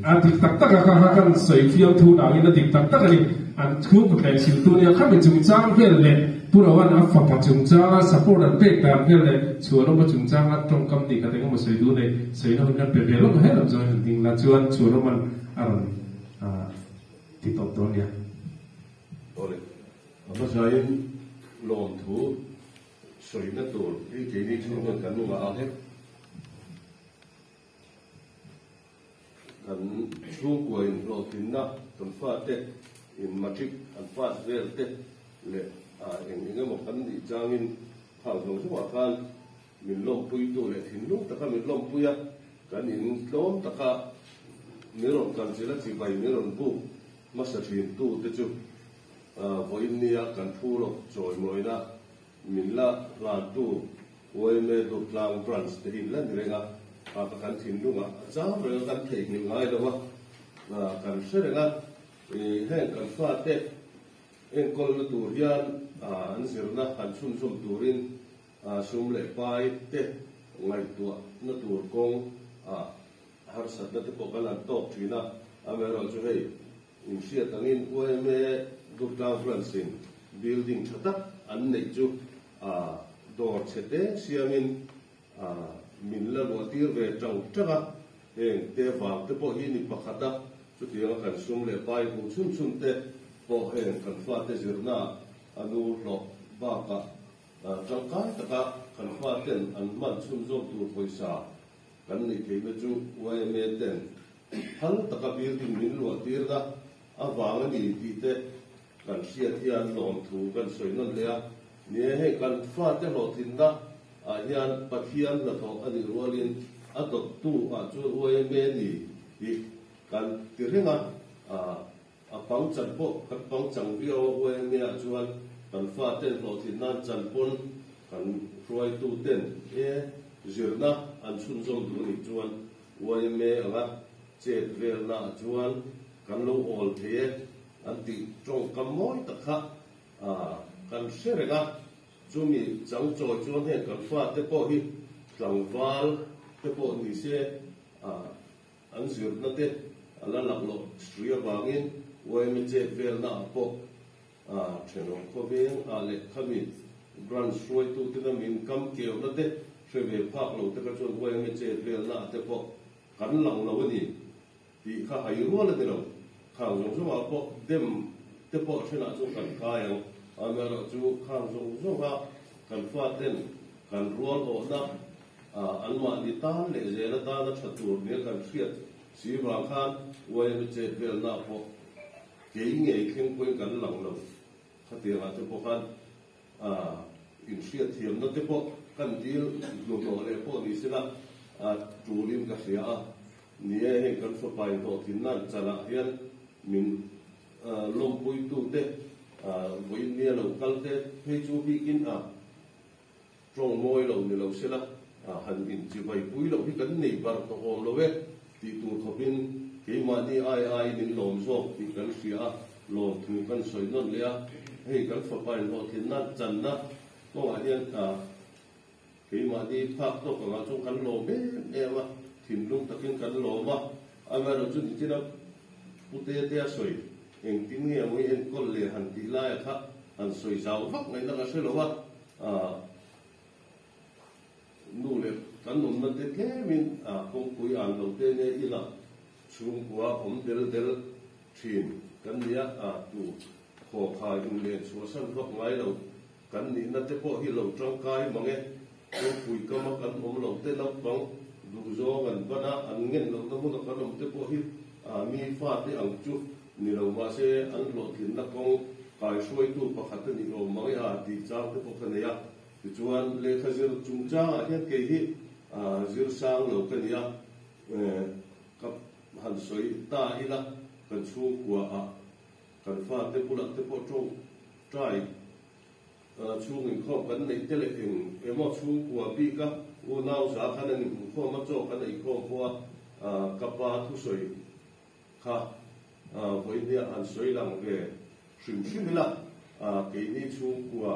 [SPEAKER 11] A dik tak tak a kha kha kan sawi fiam thu nangin a dik tak tak a ni. An chhungkaw thleng siltu nia khami chungchang vel leh Pu Rohan a fapa chungchanga support an pek dan vel leh Chhuanawma chungchanga tawngkam ni khat engemaw sawi duh nei sawina hun hian pe ve lawk he lam zawngin han ding la chuan Chhuanawma'n a rawn ti tawp dawn nia.
[SPEAKER 15] Awle, a hmasain lawmthu sawina tur hi keini chhungkaw kan ngah a. Kan chhungkua in hlawhtlinna kan fate in matric an pass vel te leh eng eng emaw kan nih changin khang zawng zawngah khan min lawmpuitu leh thinlung taka min lawmpui a, kan in tlawm taka min rawn kalchilh a chibai min rawn buk hmasa thintu te chu vawiin nia kan phu lawk chawimawina Min la hlantu yma Durtlang Branch te hi la ni reng a, a ka kan thinlungah a chang reng a, kan theihnghilh ngai lo a, kan hre reng a, heng kan fate enkawlna tur hian an zirna han chhunzawm turin sum leh pai te ngaihtuahna tur kawng harsatna te pawh kan han tawk thin a, amaherawhchu hei Inhriat angin yma Durtlang Branch in building tha tak an neih chu dawr chhe te siamin min la luah tir ve tang tang a, heng te vang te pawh hi ni pakhat a, chutianga kan sum leh pai hmuh chhun chhun te pawh heng kan fate zirna a nu hlawh bakah tangkai taka kan faten an hman chhunzawm tur pawisa kan neih theihna chu yma ten Phal taka building min luah tirna avang a ni tih te kan hriat hian lawmthu kan sawi nawn leh a. Ni e, hei kan fate hlawhtlinna ah hian Pathian hnathawh a nih rualin a dawttu ah chuan yma ni hi kan ti reng a, a pangchan pawh kan pangchang viau a, yma ah chuan kan faten hlawhtlinna an chan pawn kan hruaitu ten e zirna an chhunzawm duh a nih chuan yma anga chet velna ah chuan kan lo awl thei e an tih tawngkam mawi tak kha kan hre reng a, chumi chang chawi chuan heng kan fate pawh hi tlangval te pawh ni se an zirna te a la lak loh sri avangin yma chet velna ah pawh thenawm khawveng ah leh khami branch hruaitu tena min kam keuhna te hre ve phak lo te kha chuan yma chet velna ah te pawh kan lang lo a ni. Tih kha hai rual a ni lo. Khang zawng zawngah pawh dem te pawh thenah chuan kan kai ang. Amaherawhchu khang zawng zawnga kan faten kan rual awhna anmahni tan leh zel atana tha tur nia kan hriat si vang khan yma chet velna pawh kei ngei thleng pawhin kan lang lo. Khatiangah te pawh khan inhriatthiamna te pawh kan dil hnuhnawh leh pawh ni sela tulin ka hria a. Ni e, hei kan fapa inhlawhtlinna an chanah hian min lawmpuitute vawiin nia lo kal te phei chu bikin a tawng mawi lo ni lo sela han inchivaipui loh hi kan nei bar tawh awm lo e tih tur khawpin keimahni ai aiin in lawm zawk tih kan hria a, lawmthu kan sawi nawn leh a. Hei kan fapa inhlawhtlinna channa kawngah hian Keimahni phak tawk angah chuan kan lawm em em a, thinlung takin kan lawm a, amaherawh chu nichina Pu Tetea sawi engtin nge mawi enkawl leh han tih laia kha han sawi zau vak ngaihna ka hre lo a, nu leh kan awmna te tlemin kawngpui an lo te nia ila chhungkua awm del del thin kan nia, tu khawkhai inlen chhuahsan vak ngai lo. Kan nihna te pawh hi lo tangkai mang e. Kawngpui kama kan awm lo te naupang duhzawng an ban a, an ngen lohna hmuna kan awm te pawh hi mi fate ang chu ni lo mahse an hlawhtlinna kawng kaihruaitu pakhat a nih awm mang e a tih chang te pawh ka nei a. Tichuan lehkha zir chungchangah hian kei hi zir sang lo ka ni a, ka han sawi ta ila kan chhungkua ah Kan fate bulah te pawh tawngtai chhung inkhawm kan neih te leh eng emaw chhungkua bika unau za khan an inhmuhkhawm a, chaw kan eikhawm pawh a, ka pa thusawi kha vawinia han sawi lang ve hrim hrim ila, keini chhungkua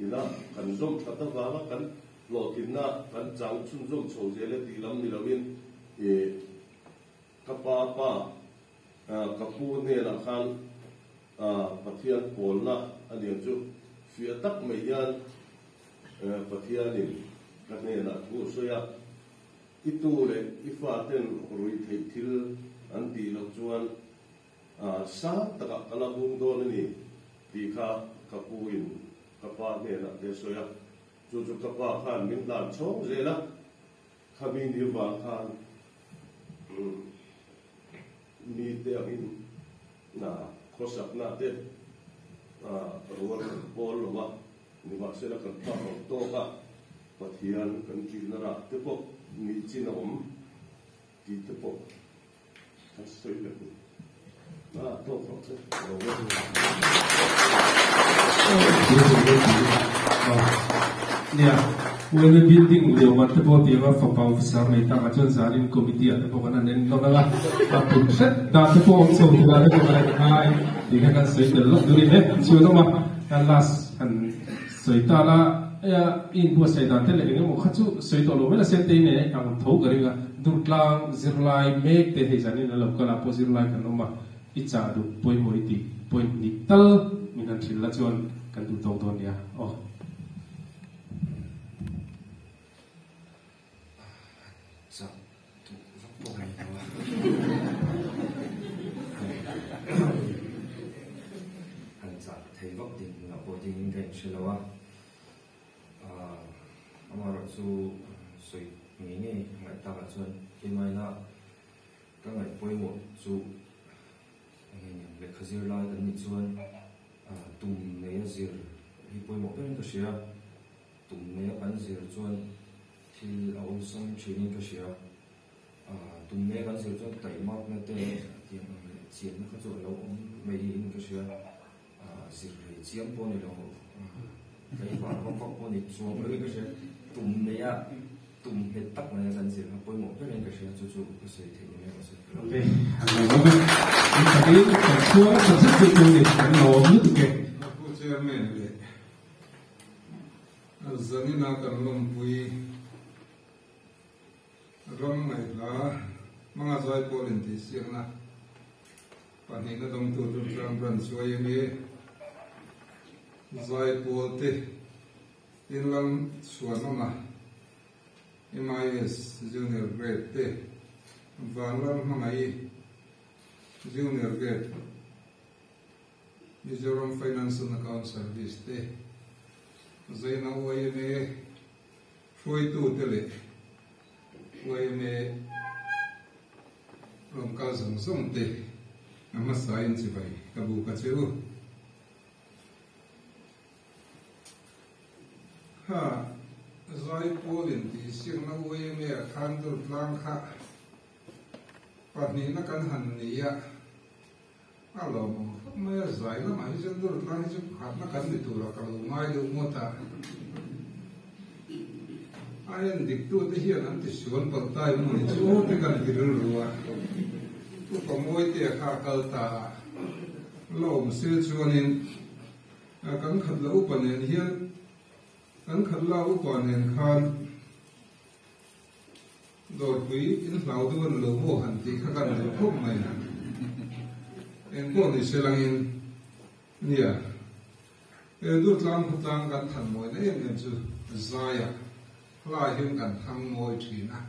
[SPEAKER 15] ina kan zawm that avanga kan hlawhtlinna kan chang chhunzawm chho zel e tih lam ni loin ka pa pa Ka pu hnenah khan Pathian pawlna a niang chu fiah tak mai hian Pathianin ka hnenah thu a sawi a, I tu leh i faten ruih theih thil an tih loh chuan sang takah ka la hung dawn a ni tih kha ka puin ka pa hnenah te a sawi a, chu chu ka pa khan min hlan chhawng zel a, khami ni vang khan Mite angin khawsakna te rual kan pawl lo a, nimahsela kan phak lo tawk a, Pathian kan ṭihna rah te pawh nih chin a awm tih te pawh kan sawi leh ni. A tawk rawh che.
[SPEAKER 11] Nia, UNA building liau te pawh tianga fapa officer nei tak ah chuan zanin committee ah te pawh kan han en hlawm ang a, a put hret dan te pawh awm chho tur ah te pawh kan han ngai tih kha kan sawi tel lawk durin e chuan awm a, kan last han sawi ta la, eia i inbuatsaih dan te leh eng emaw kha chu sawi tawh lo mai la Sentei nen ang tho ka ring a, Durtlang zirlai mek te hei zanin an lo kal a pawh zirlai kan awm a. I chah duh pawimawh i tih point nih tal min han hrilh la chuan kan duh tawk dawn nia aw.
[SPEAKER 14] Chah duh vak pawh ka nei lo a. Han chah thei vak ding hunah pawh dingin ka inhre lo a. Amaherawhchu sawi ngei ngei ngaih takah chuan keimahina Ka ngaih pawimawh chu eng nge lehkha zir lai kan nih chuan tum neia zir hi pawimawh berin ka hria. Tum neia kan zir chuan thil a awlsam thinin ka hria. Tum neia kan zir chuan taihmakna te tiang ang leh chianna kha chu a lo awm mai in ka hria. Zir rei chiam pawh ni lo, tleivar vak vak pawh ni chuang lo in ka hria. Tum neia tum nghet tak maia kan zir kha pawimawh berin ka hria. Chu chu ka sawi theih ni mai rawh se.
[SPEAKER 11] Ok, an lo awm e. In takin kan chhuang tha zet zet chu ni, kan lo awm lutuk e.
[SPEAKER 3] Pu Chairman leh Zanina kan lawmpui ram ngaihla hmanga zai pawl intihsiakna pahnihna dawngtu Durtlang Branch yma zai pawl te inlam chhuanawma MIS Junior Grade te Vanlal Hmangaih Junior Grade Mizoram Finance and Account Service te, Zaina yma hruaitute leh yma rawn kal zawng zawng te a hmasain chibai ka buk a che u. Kha Zaipawl intihsiakna yma ah khan Durtlang kha pahnihna kan han ni a. A lawmawm khawp mai a, zai lamah hi chuan Durtlang hi chu pakhatna kan ni turah ka lo ngai deuh ngawt a. A en diktute hian an tisual palh ta em ni chu te kan ti rilru a. Upa Mawitea kha a kal ta a, lawm se chuanin kan khat la upa nen hian kan khat la upa nen khan Dawrpui in hlau deuh a ni lo maw han tih kha kan duh khawp mai. Engpawh ni se langin nia he Durtlang khawtlang kan than mawina em em chu Zaia hlai hian kan thang mawi thin a.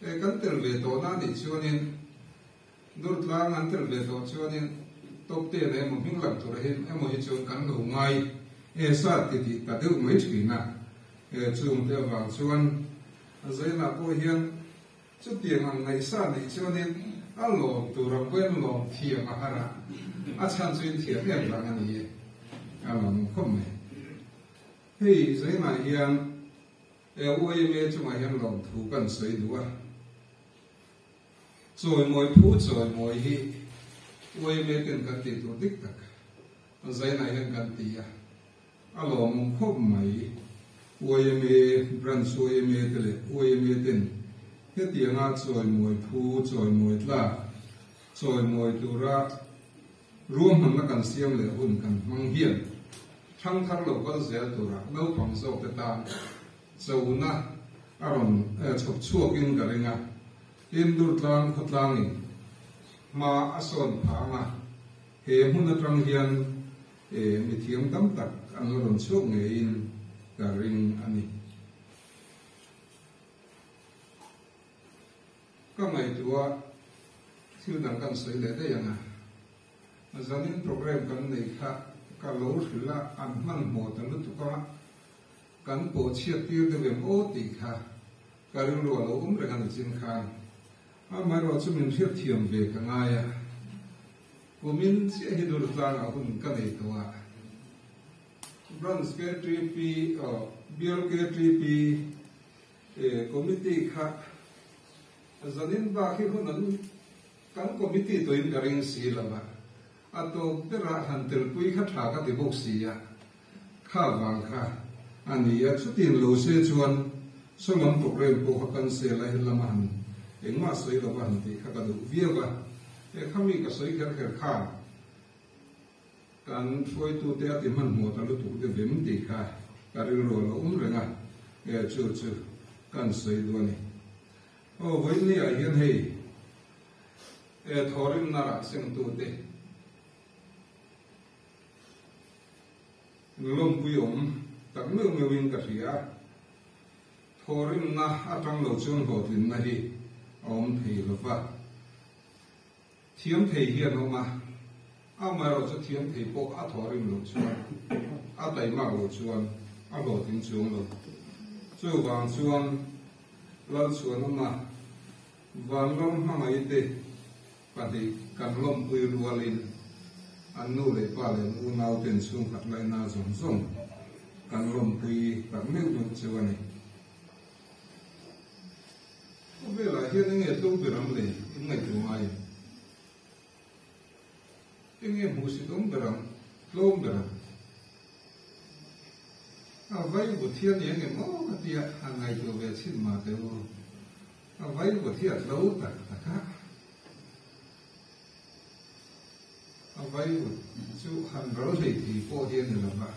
[SPEAKER 3] E kan tel ve tawh na nih chuanin Durtlang an tel ve tawh chuanin top ten emaw hming lang tur ahin emaw hi chuan kan lo ngai e sa ti tih ta deuh mai thin a. E chungte avang chuan A zainah pawh hian chutiang ang ngaihsa neih chuanin a lawm tur ang pawhin lawm thiam a har a, a chhan chu in thiam em vang a ni e, a lawm khawp mai. Hei zainah hian YMA chungah hian lawmthu kan sawi duh a, chawimawi phu chawimawi hi YMA ten kan tih tur dik tak zainah hian kan ti a. A lawmawm khawp mai. Yma Branch yma te leh yma ten hetianga chawimawi phu, chawimawi tlak, chawimawi tura ruahmanna kan siam leh hun kan hmang hian thangthar lo kal zel tura naupang zawkte tan chona a rawn chhawp chhuakin ka ring a. Tin, Durtlang khawtlangin hma a sawn phah anga he hmun atang hian E, mithiam tam tak an la rawn chhuak ngeiin ka ring a ni. Ka ngaihtuah thil dang kan sawi leh daih ang a, zanin program kan nei kha ka lo hrilh a, an hmanhmawh ta lutuk a, kan pawh chhiat tir deuh em aw tih kha ka rilru a lo awm reng a ni chin khan. Amaherawhchu chu min hriatthiam ve ka ngai a. Kumin chiah hi Durtlangah hun ka nei tawh a, Branch KTP oh Bial KTP Committee kha zanin bak hi hun an kan committee tawhin ka ring si lo a, a tawp berah han telpui kha tha ka ti bawk si a, kha vang kha a ni a, chutin lo se chuan sawlam program pawh kha cancel a helama han engmah sawi lova han tih kha ka duh viau a. He khami ka sawi kher kher khan kan hruaitute a ti hmanhmawh ta lutuk deuh em tih kha ka rilru a lo awm reng a, e chu chu kan sawi duh a ni. Aw vawiin ah hian hei e thawhrimna rah sengtute lawmpui awm tak meuh meuhin ka hria a, thawhrimna atang lo chuan hlawhtlinna hi a awm thei lova. Thiam thei hian awm a, amaherawh chu thiam thei pawh a thawh rim loh chuan, a taimak loh chuan a hlawhtling chuang lo. Chuvang chuan Lalchhuanawma Vanram hmangaihte pahnih kan lawmpui rualin An nu leh pa leh an unau ten chhungkhat laina zawng zawng kan lawmpui tak meuh meuh chu a ni. Khawvelah hian enge tlo ber ang le in ngaihtuah ngai em? Enge hmuhsit awm ber ang, tlawm ber ang? A vai vut hian eng emaw ka tia han ngaihtuah ve chhin mah teh u. A vai vut hi a tlo tak tak a. A vai vut chu han ral hlei thei pawh hi a ni lo va.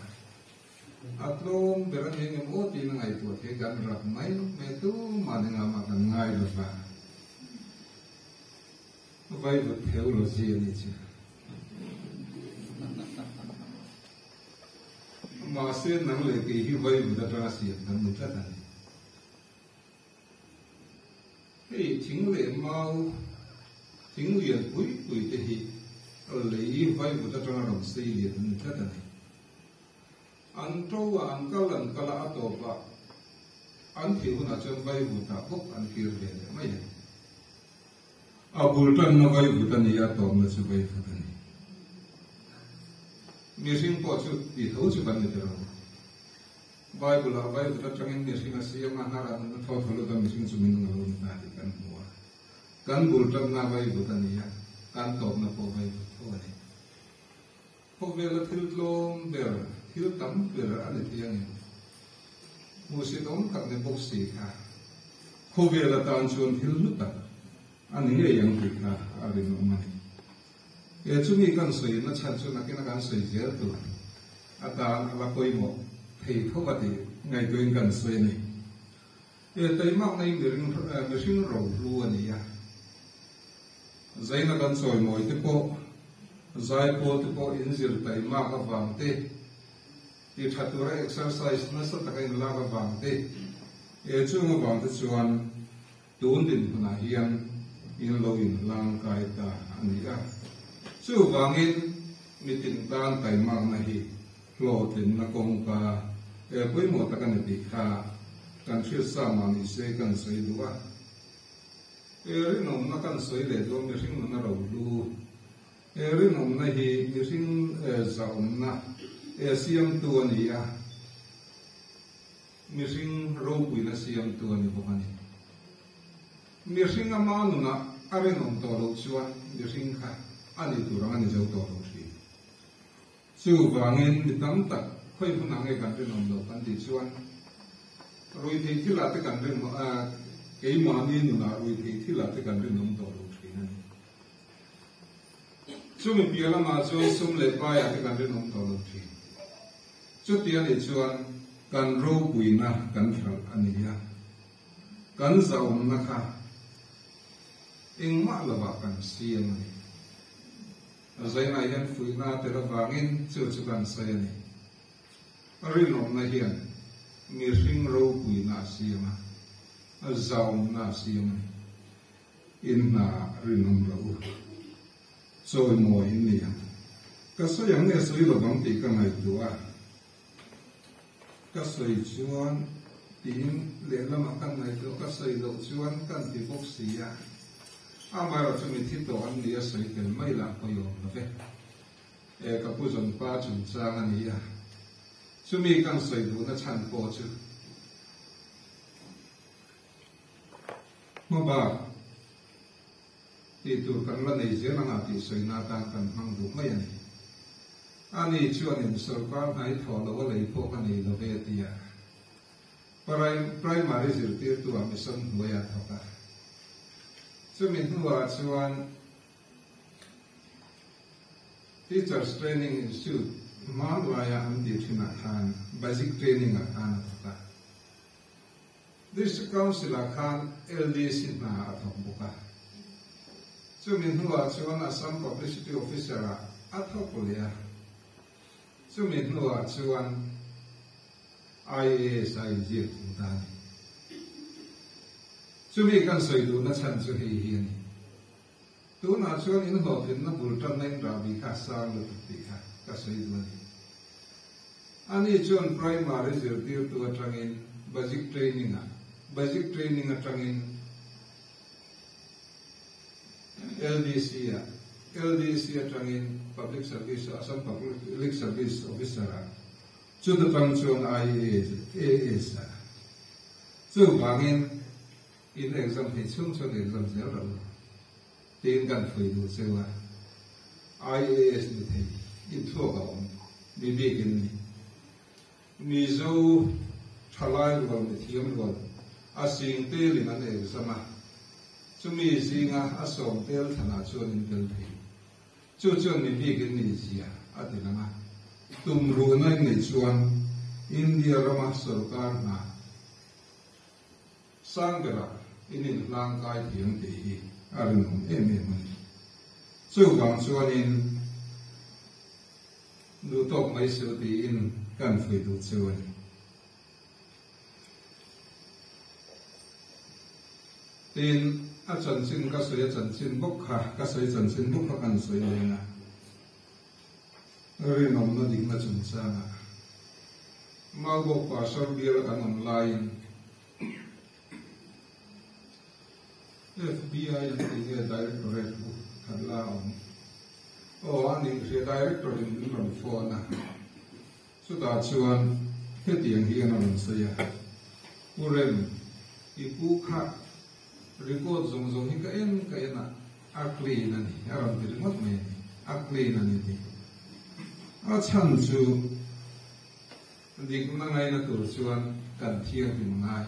[SPEAKER 3] A tlawm ber a ni eng emaw tiin a ngaihtuah thei kan rap mai mai tumah ni ngah mah kan ngai lo va. Vaivut theology a nih chu. Mahse nang leh kei hi vaivut atanga siam kan ni tlat a ni. Hei thing leh mau, thing lian pui pui te hi lei vaivut atanga rawn sei lian an ni tlat a ni. An to a, an kal an kal a, a tawp a, an thih hunah chuan vaivutah bawk an kir ve leh mai a ni. A bul tanna vaivut a ni a, tawpna chu vaivut a ni. Mihring pawh chu ti tho chu kan ni ta lo. Bible-ah vaivut atangin mihring a siam a, hnarah nunna thaw thaw lut a mihring chu minung a lo ni ta tih kan hmu a. Kan bul tanna vaivut a ni a, kan tawpna pawh vaivut tho a ni. Khawvela thil tlawm ber, thil tam ber a ni thei angem? Hmuhsit awm tak ni bawk si kha khawvel atan chuan thil hlu tak a ni ngei ang tih kha a rinawm a ni. He chumi kan sawina chhan chu nakina kan sawi zel tur atan a la pawimawh thei tho a tih ngaihtuahin kan sawi a ni. He taimakna hi mihring rohlu a ni a. Zaina kan chawimawi te pawh, zaipawl te pawh inzir taimak avang te, ti tha tura exercise nasa taka inlak avang te, he chung avang te chuan tun dinhmunah hian in lo inhlangkai ta a ni a. Chuvangin mitin tan taimakna hi hlawhtlinna kawngka he pawimawh tak a ni tih kha kan hriatsa mah ni se kan sawi duh a. He rinawmna kan sawi leh dawn mihring nuna rohlu. He rinawmna hi mihring zahawmna siamtu a ni a, mihring ropuina siamtu a ni bawk a ni. Mihring ama nunah a rinawm tawh loh chuan mihring kha a ni tur ang a ni zo tawh lo thin. Chuvangin mi tam tak khawi hmunah nge kan rinawm loh kan tih chuan ruihtheih thilah te kan rin keimahni nunah ruihtheih thilah te kan rinawm tawh lo thin a ni. Chumi piah lamah chuan sum leh paiah te kan rinawm tawh lo thin. Chuti a nih chuan kan ropuina kan hralh a ni a, kan zahawmna kha engmah lovah kan siam a ni. A zainah hian fuihna a tel avangin chu chu kan sawi a ni. A rinawmna hian mihring ropuina a siam a, a zaumna a siam a ni. In hna rinawm rawh u. Chawimawi in ni ang. Ka sawi ang nge sawi lovang tih ka ngaihtuah a. Ka sawi chuan tiin lehlamah kan ngaihtuah ka sawi loh chuan kan ti bawk si a. Amaherawh chu mithi tawh an ni a sawi tel mai lah pawimawh lo ve. E ka pu zawnpa chungchang a ni a, chumi kan sawi duhna chhan pawh chu hmabak tih tur kan la nei zel anga tih sawina atan kan hmang duh mai a ni. Ani chuanin sorkar hnai thawh loh a lei pawh ka nei lo ve tia Primary zirtirtu ah mission hnuai a thawk a. Chumi hnuah chuan Teachers Training Institute hmanlaia an tih thinah khan Basic Training ah khan a thawk a. District Council ah khan LDC hna a thawk bawk a. Chumi hnuah chuan Assam Publicity Officer ah a thawk leh a. Chumi hnuah chuan IAS a inziak thung ta a ni. Chumi kan sawi duhna chhan chu hei hi a ni. Tunah chuan in hlawhtlinna bul tanna in rahbi kha sang lutuk tih kha ka sawi duh a ni. Ani chuan primary zirtirtu atangin basic training ah, basic training atangin LDC ah. LDC atangin Public Service Assam Public Service Officer ah chuta tang chuan IAS ah chuvangin in exam thei chhung chuan exam zel rawh u tiin kan fuih duh cheu a, IAS ni thei inthuak a awm mi bikin ni. Mizo thalai rual mithiam rual a sing telin an exam a, chumi zinga a sawm tel thlanah chuan in tel thei. Chu chuan mi bikin ni zia a ti lang a, tum ruhna in nei chuan India rama sorkar hna sang berah in inhlang kai thiam tih hi a rinawm em em a ni. Chuvang chuanin duh tawk mai suh tiin kan fuih duh chu a ni. Tin, a chanchin ka sawi a chanchin bawk kha, ka sawi chanchin bawk kha kan sawi leng a, rinawmna dikna chungchangah Maubawk Pastor bial kan awm laiin FBI an tih nge Directorate bu khat la a awm. Aw a nih hria Director in min rawn phone a, chutah chuan hetiang hian a rawn sawi a, Pu Rem, i pu kha record zawng zawng hi ka en ka en a, a clean a ni, a rawn ti ringawt mai a ni, a clean a ni tih. A chhan chu Dikna ngaina tur chuan kan thianghlim ngai.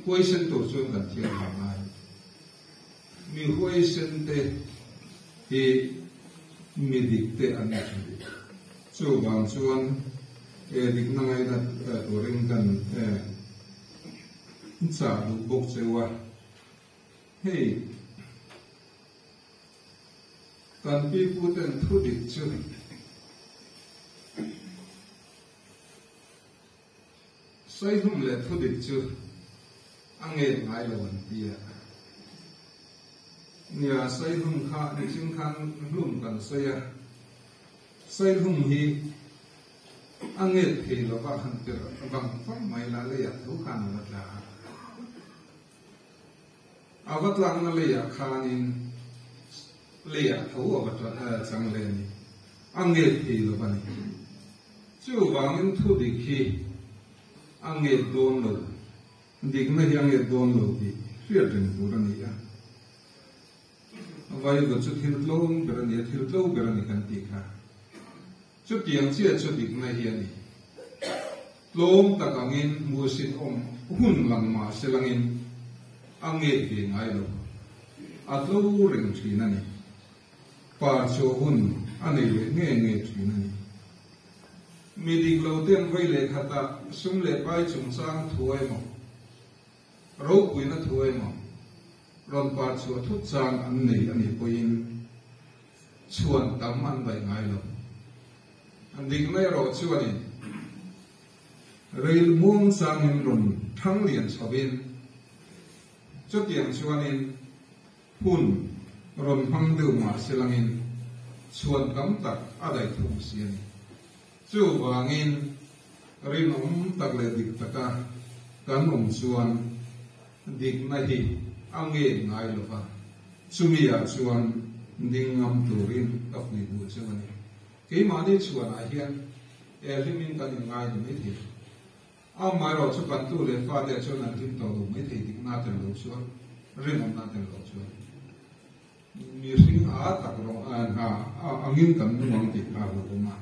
[SPEAKER 3] Huaisen tur chuan kan thianghlim ngai. Mi huaisen te hi mi dik te an ni thin. Chuvang chuan e dikna ngaina turin kan chah duh bawk cheu a. Hei kan pipu ten thu dik chu sawihlum leh thu dik chu a ngen ngai lo an ti a. Nia sawihlum kha nichin khan hlum kan sawi a, sawihlum hi a nget thei lova han tirh vang vang mai la leiah tho khan a va tla a. A va tlakna leiah khanin leiah tho a va chang hle a ni. A nget thei lo a ni. Chuvangin thudik hi a nget dawn lo, dikna hi a nget dawn lo tih hriat reng tur a ni a. Vaiva chu thil tlawm ber a ni a, thil tlo ber a ni kan tih kha. Chutiang chiah chu dikna hi a ni. Tlawm tak angin hmuhsit awm hun lang mah se langin a nget ve ngai lo. A tlo reng thin a ni. Par chhuah hun a nei leh nge nge thin a ni. Mi dik lo ten vei leh khatah sum leh pai chungchang thu emaw, ropuina thu emaw rawn par chhuah thut chang an nei a nih pawhin, Chhuan tam an daih ngai lo. An dik mai erawh chuanin ril muang changin rawn thang lian chhovin chutiang chuanin hun rawn hmang deuh mah se langin chhuan tam tak a daih thung si a ni. Chuvangin rinawm tak leh dik taka kan awm chuan dikna hi a ngen ngai lo va, chumi ah chuan ding ngam turin ka fuih duh cheu a ni. Keimahni chhuanah hian e hlimin kan inngai ni maithei. Amaherawh chu kan tu leh fate chuan an hlim tawh lo maithei dikna tel lo chuan, rinawmna tel lo chuan. Mihring a tak rawh a angin kan nung ang tih kha a lo awm a.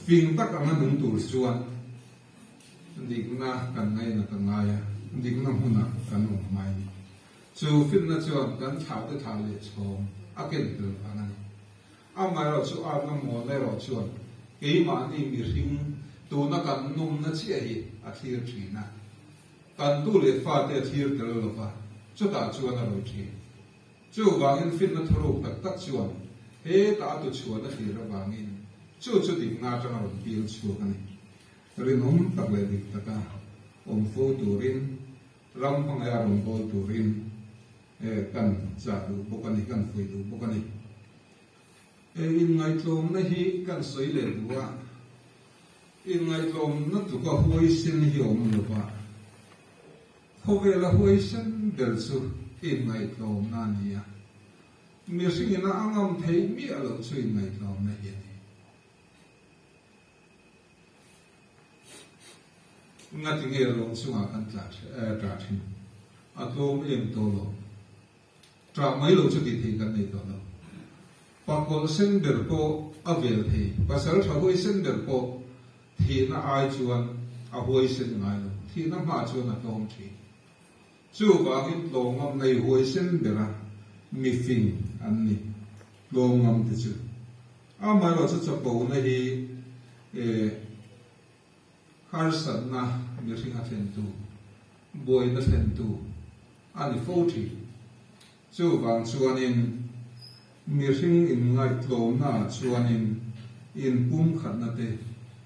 [SPEAKER 3] Fing tak anga nung tur chuan dikna kan ngainat a ngai a, dikna hmunah kan awm ngai a ni. Chu finna chuan kan thlahte thlah leh chhawm a ken tel vang a ni. Amaherawh chu atna mawl erawh chuan keimahni mihring tuna kan nawmna chiah hi a thlir thin a. Kan tu leh fate a thlir tel lo va, chutah chuan a rawi thin. Chuvangin finna thuruk tak tak chuan hetah a tuchhuahna thlir avangin chu chu dikna atanga rawn pil chhuak a ni. Rinawm tak leh dik taka awm fo turin, ram hmangaih a rawn bawl turin kan chah duh bawk a ni, kan fuih duh bawk a ni. Inngaihtlawmna hi kan sawi leh duh a, inngaihtlawmna tluka huaisen hi awm lo va, Khawvela huaisen ber chu inngaihtlawmna a ni a.
[SPEAKER 16] Mihringin a angam theih miah loh chu inngaihtlawmna hi a ni. Ngati nge ruang chungah kan tla ṭah ṭhin? A tlawm em tawh lo. Ṭah mai lo chu tih theih kan nei tawh lo. Pakawlh sen ber pawh a vel thei, pasal ṭha huaisen ber pawh thihna ai chuan a huaisen ngai lo, thihna hmaah chuan a tlawm ṭhin. Chuvangin tlawngam nei huaisen bera mi fing an ni, tlawngam te chu. Amaherawhchu chapona hi eh harsatna mihring a thlentu, buaina thlentu a ni fo thin. Chuvang chuanin mihring inngaihtlawmnaah chuanin inpumkhatna te,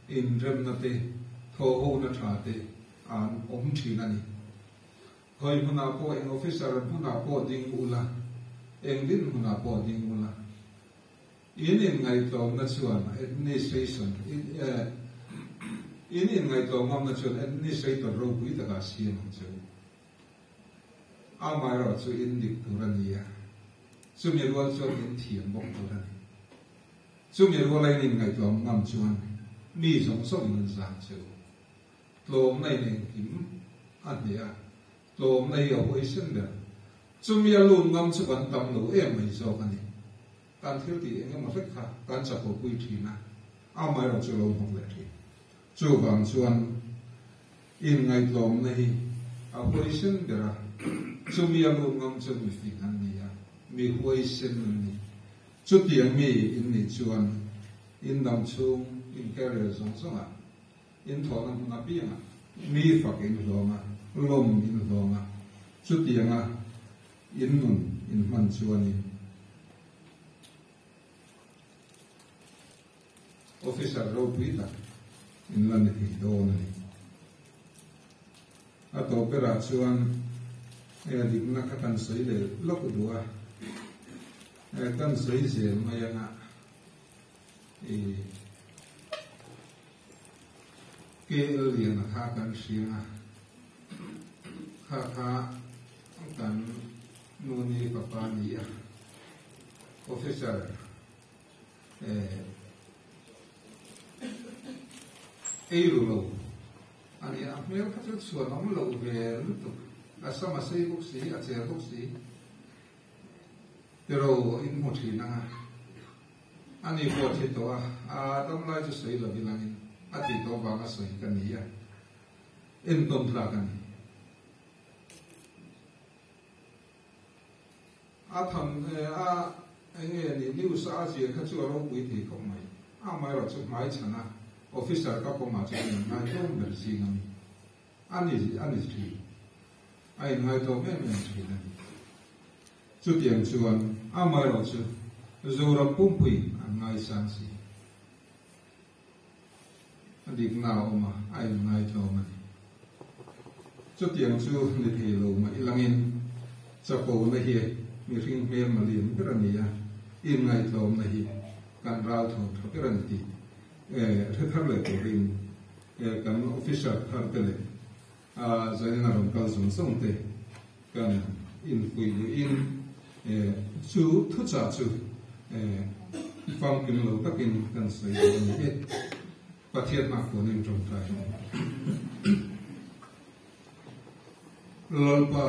[SPEAKER 16] inremna te, thawhhona tha te an awm thin a ni. Khawi hmunah pawh eng officer hmunah pawh ding ula, eng din hmunah pawh ding ula, in inngaihtlawmna chuan administration in inngaihtlawmngamna chuan administrator ropui takah siam ang che u. Amaherawh chu in dik tur a ni a, chumi rual chuan in thiam bawk tur a ni. Chumi ruala in inngaihtlawm ngam chuan mi zawng zawngin an zang che u. Tlawmna in engkim a hneh a, tlawmna hi a huaisen ber. Chumi a lut ngam chu kan tam lo em mai zawk a ni. Kan thil tih eng emaw hlek kha kan chakawpui thin a, amaherawh chu lo hnawk leh thin. Chuvang chuan inngaihtlawmna hi a huaisen ber a, chumi a lut ngam chu mi fing an ni a, mi huaisen an ni. Chutiang mi in nih chuan in dam chhung in career zawng zawngah In thawhna hmun apiangah mi fak in hlawng a, lawm in hlawng a, chutianga in nun in hman chuanin officer ropui tak in la ni thei dawn a ni. A tawp berah chuan e dikna kha kan sawi leh lawk duh a, e kan sawi zel mai anga e KL lian kha kan hria a, kha kha kan nu ni papa ni a, officer eh ei ru lo a ni a, hmel kha chu chhuan awm loh ve lutuk, a sam a sei bawk si, a cher bawk si, tiro in hmu thin ang a. A ni pawh thi tawh a, a dam lai chu sawi lo ilangin a tih tawh vanga sawi ka ni a, entawn tlak a ni. A tham a eng nge ni news a a zir kha chu a ropui thei khawp mai. Amaherawh chu hmai chhana officer ka pawmah chuan in ngaitlawm ber zing a mi. A ni a ni thin. A inngaitawm em em thin a ni. Chutiang chuan amaherawh chu Zoram pumpuiin an ngaisang si. A dikna a awm a, a inngaitawm a ni. Chutiang chu ni thei lo mah ilangin chapona hi mihring hmelma lian ber a ni a, inngaihtlawmna hi kan ralthawn tha ber a ni tih hre thar leh turin kan officer thar te leh a zanin a rawn kal zawng zawng te kan infuih luihin chu thuchah chu famkim lo takin kan sawi duh a ni e. Pathian hma kuanin tawngtai ang. Lalpa.